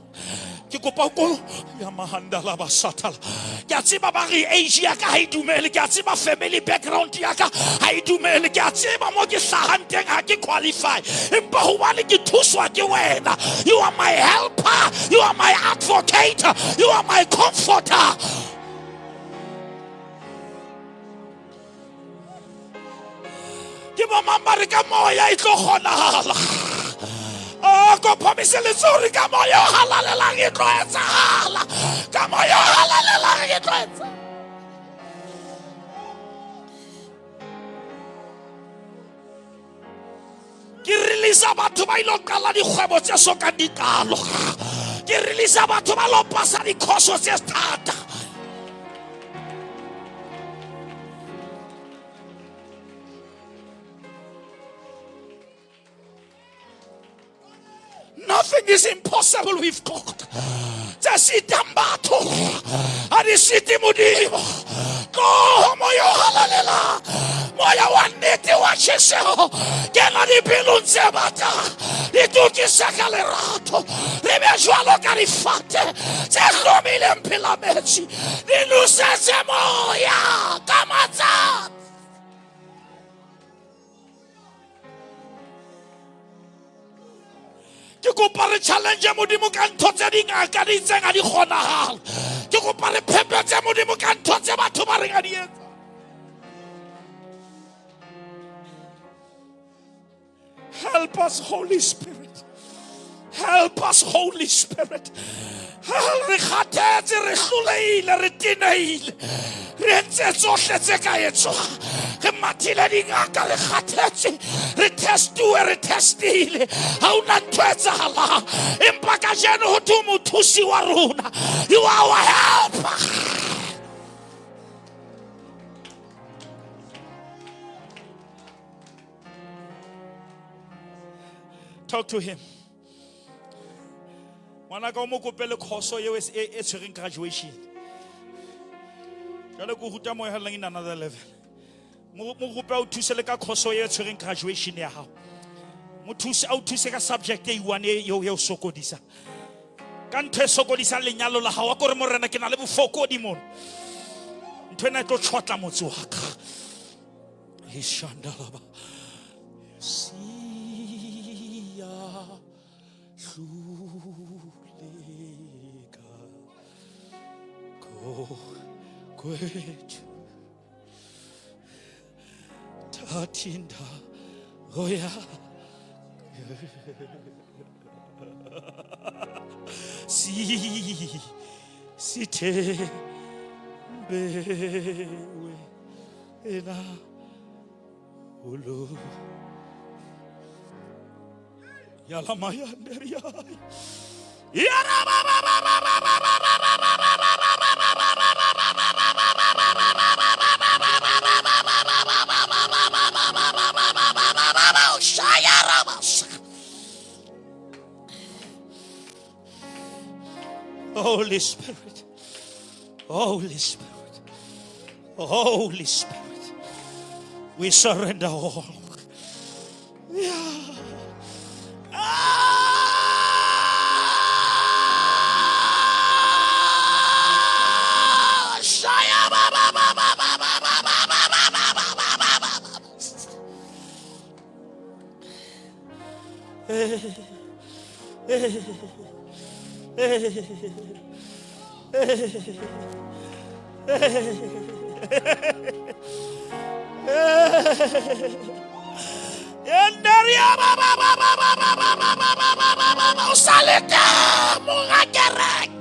Ke kopa ko ya mahanda la ba satala. Ke a tseba ba re age ya ka ha e dumele, ke a tseba family background ya ka ha e dumele, ke a tseba mo ke hlahang teng ha ke qualify. Empa hobane ke thuswa ke wena. You are my helper, you are my advocate, you are my comforter. Ke bo mang ba re ka moya e tlo kgonahala? A ko phamise letsoho re ka moya o halalelang e tlo etsahala. Ka moya o halalelang e tlo etsahala. Ke releasa batho ba ilo qala dikgwebo tse sokang di qalo. Ke releasa batho ba lo pasa dikhoso tse thata. Nothing is impossible with God. Tse sitang batho ha di site Modimo. Tloho moya o halalelang, moya wa nnete wa tjheseho, kena dipelong tse batang, di tokise ka lerato, re be jwalo ka difate tse hlomileng pela metsi, di nosetse moya ka matsatsi. Ke kopa re challenge Modimo ka ntho tse dingaka di itseng ha di kgonahale. Ke kopa re phepetse Modimo ka ntho tse batho ba reng ha di etsa. Help us, Holy Spirit. Help us, Holy Spirit. Re kgathetse, re hlolehile, re tenehile, re entse tsohle tse ka etswang, re mathile dingaka, re kgathetse, re testuwe, re testile, ha ona ntho e etsahalang. Empa kajeno ho thwe mothusi wa rona, you are our helper. Talk to him. Ngwanaka o mo kope le course eo e tshwereng graduation. Jwale ke o ruta moya leng in another level. Mo kope a o thuse le ka course eo e tshwereng graduation ya hao. Mo thuse, a o thuse ka subject e one e eo e o sokodisa. Ka ntho e sokodisang lenyalo la hao, wa kore morena ke na le bofokodi mona. Ntho ena e tlo tjhotla motse wa ka. Ishandalaba. Siya hluleka kwethu thathinda oya si sithembe wena ulo yalamayanderia Holy Spirit, Holy Spirit, Holy Spirit, we surrender all. Yeah. Ah! Shaya ba ba ba ba ba ba ba ba ba ba ba ba ba ba ba. Enderia ba ba ba ba ba ba ba ba ba ba ba ba ba ba. O sa le teng, monga kereke.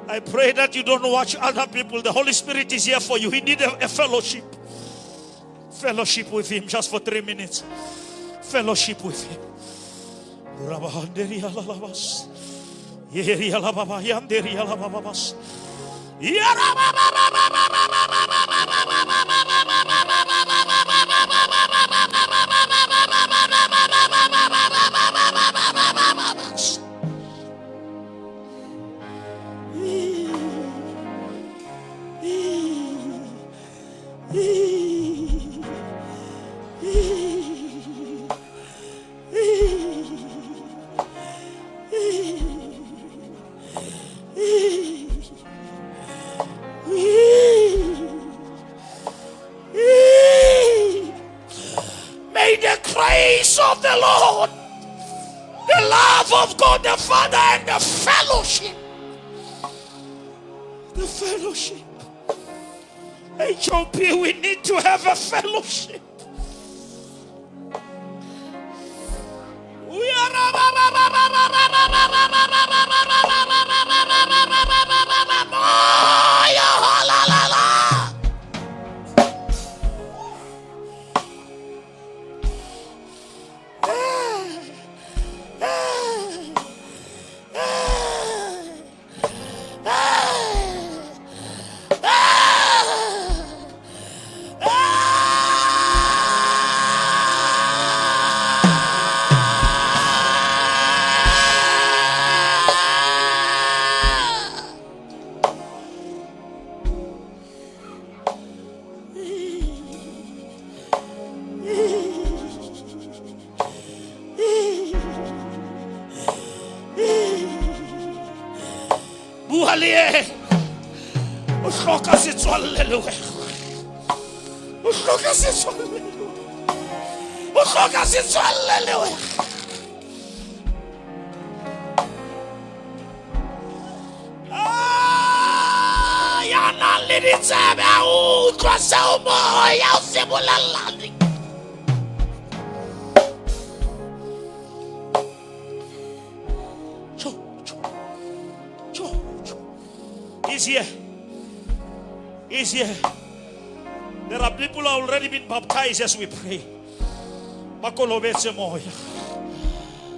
I pray that you don't watch other people. The Holy Spirit is here for you. He need a fellowship. Fellowship with him just for 3 minutes. Fellowship with him. May the grace of the Lord, the love of God the Father, and the fellowship, the fellowship. HOP, we need to have a fellowship. We are Bua le yena. O hloka setswalle le wena. O hloka setswalle le wena. O hloka setswalle le wena. Ah, ya nang le ditsebe a utlwa seo moya o se bolellang. Cho, cho, cho, cho. He's here. He's here. There are people who have already been baptized as we pray. Ba kolobetse moya.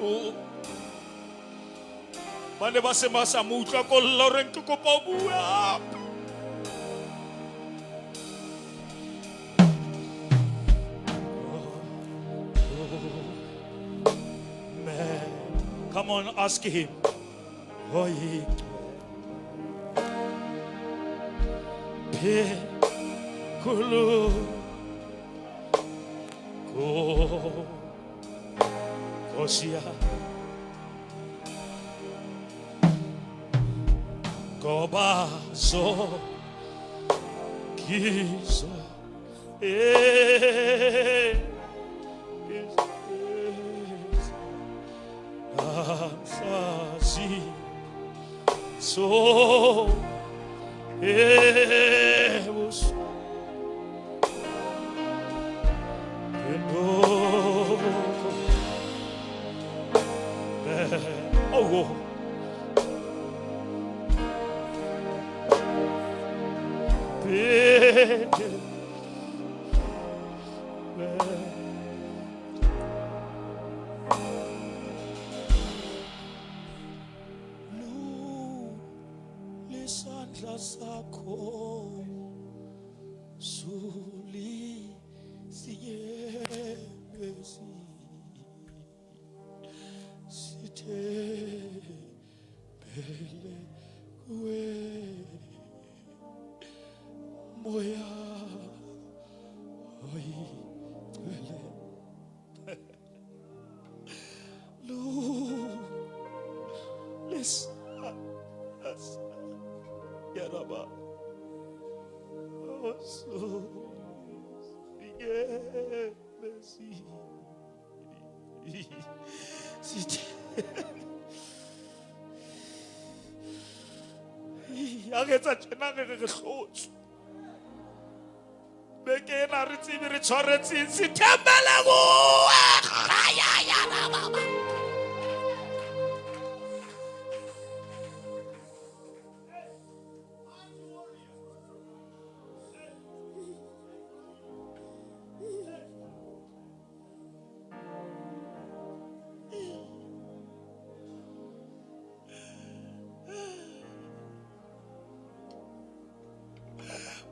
Oh. Ba ne ba se ba sa mo utlwa ko lla o reng ke kopa o bue hape. Man, come on, ask him. Oh, Phekolo ko Nkosi yami ngoba zokizo namhlazi so ebusuku Oh, Lu sakho suli sinyezi sithembele kuwe moya oyingcwele lu lesandla yaraba sinyezi sithe a re etsa tjena re re re hlotswe beke ena re tsebe re tshwaretseng sethembele kuwe. Ya, ya, ba, ba, ba.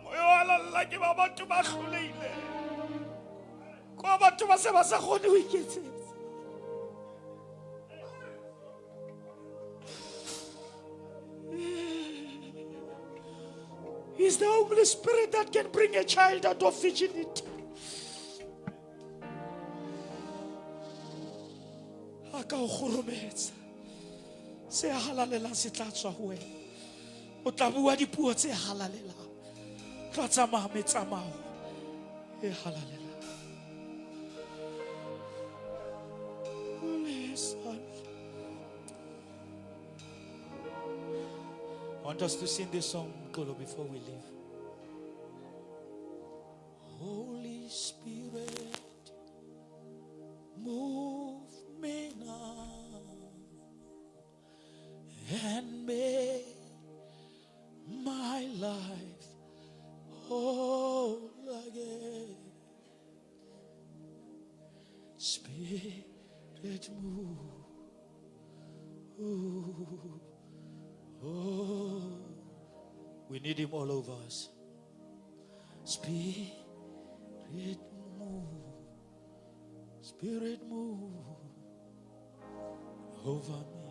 Moya wa lalla ke ba batho ba hlolehileng. Kwa batho ba se ba sa kgone ho iketsetsa. He's the only spirit that can bring a child out of virginity. A ka o kgorometsa. Se halalelang se tla tswa ho wena. O tla bua dipuo tse halalelang. Tla tsamaya metsamao e halalelang. Listen. I want us to sing this song, Mkolo, before we leave. Holy Spirit, move me now and make my life whole again. Spirit, move. Ooh, oh, we need him all over us. Spirit, move. Spirit, move over me.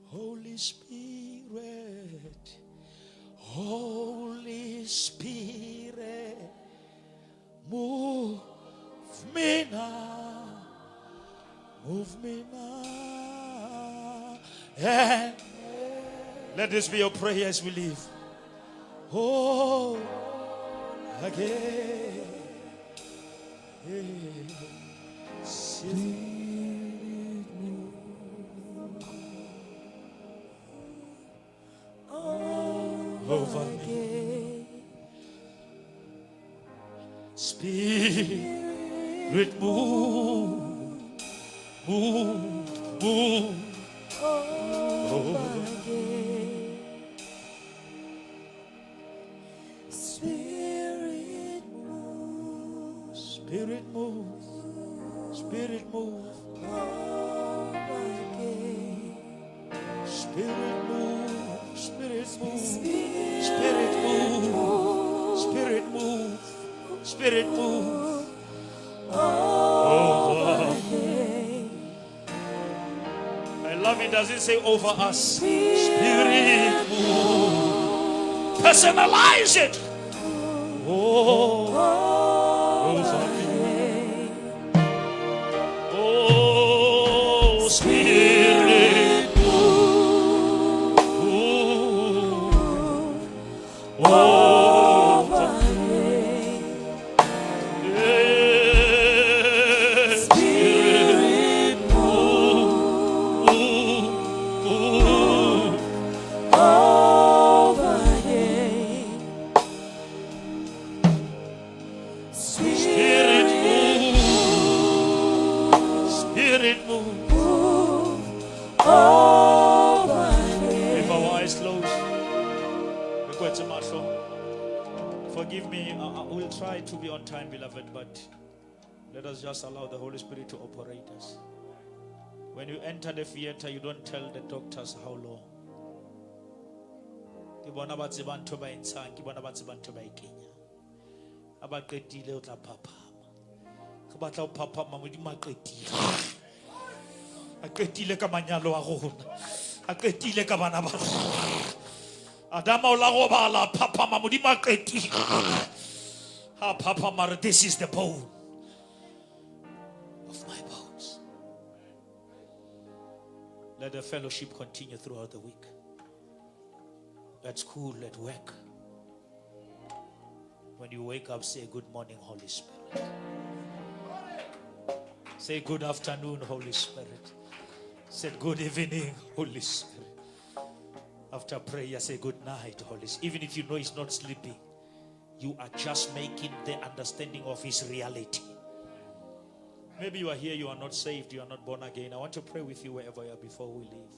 Holy Spirit, Holy Spirit, move me now. Move me now. And let this be your prayer as we leave. Oh, again. Spirit, move over me. Spirit, move, move, move over again. Spirit, move. Spirit, move. Spirit move. Spirit move. Spirit move. Spirit move. Spirit move. Spirit move. Over. I love it. Does it say over us? Spirit move. Personalize it. Oh, over me. Oh, Spirit move. Over me. Yeah. Spirit move. Move. Spirit move. Spirit move. With our eyes closed. Re kwetse mahlo. Forgive me, I will try to be on time, beloved, but let us just allow the Holy Spirit to operate us. When you enter the theater, you don't tell the doctors how long. Ke bona ba tsebang ntho ba e ntshang, ke bona ba tsebang ntho ba e kenyang. Ha ba qetile o tla phaphama. Re batla ho phaphama, Modimo a qetile. A qetile ka manyalo a rona. A qetile ka bana ba rona. Adama o la robala, phaphama, Modimo a qetile. Ha phaphama re, this is the bone of my bones. Let the fellowship continue throughout the week. At school, at work. When you wake up, say good morning, Holy Spirit. Say good afternoon, Holy Spirit. Say good evening, Holy Spirit. After prayer, say good night, Holy Spirit. Even if you know he's not sleeping, you are just making the understanding of his reality. Maybe you are here, you are not saved, you are not born again. I want to pray with you wherever you are before we leave.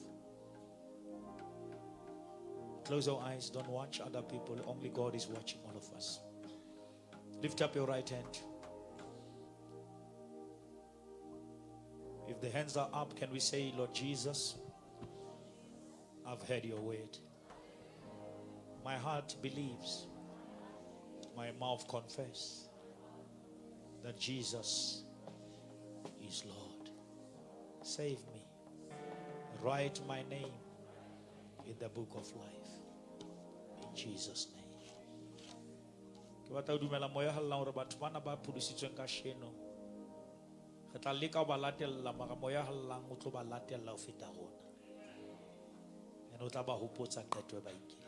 Close your eyes, don't watch other people. Only God is watching all of us. Lift up your right hand. If the hands are up, can we say, Lord Jesus, I've heard your word. My heart believes, my mouth confess that Jesus is Lord. Save me. Write my name in the book of life. In Jesus' name. Ke batla ho dumela moya hallang hore batho bana ba pholositsweng kasheno re tla leka ho ba latella, mara moya hallang o tlo ba latella ho feta rona, and o tla ba hopotsa qeto e ba nkileng.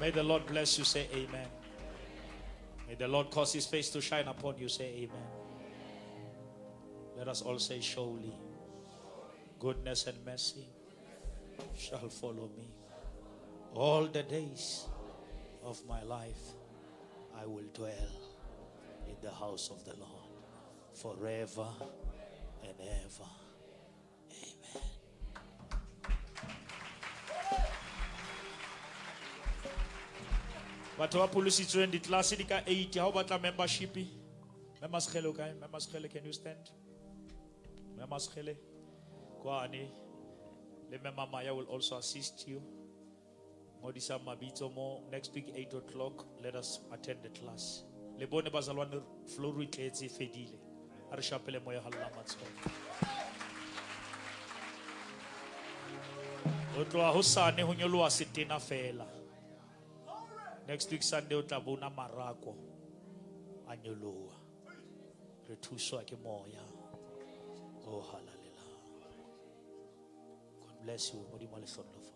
May the Lord bless you, say amen. May the Lord cause his face to shine upon you, say amen. Let us all say, surely goodness and mercy shall follow me all the days of my life. I will dwell in the house of the Lord forever and ever. Amen. Batho ba pholositsweng, ditlelase di ka 8. Ha o batla membership, Mema Sekgele o kae? Mema Sekgele, can you stand? Mema Sekgele kwane le Mema Maya will also assist you. Ngodisa mabitso mo next week 8 o'clock. Let us attend the class. Le bone bazalwane, floor e tletse, e fedile. A re shapele moya halla matsoho. Ho tloha hosane ho nyoloha setena fela. Next week Sunday o tla bona marako a nyoloha. Re thuswa ke moya o halalelang. God bless you. Modimo a le hlohonolofatse.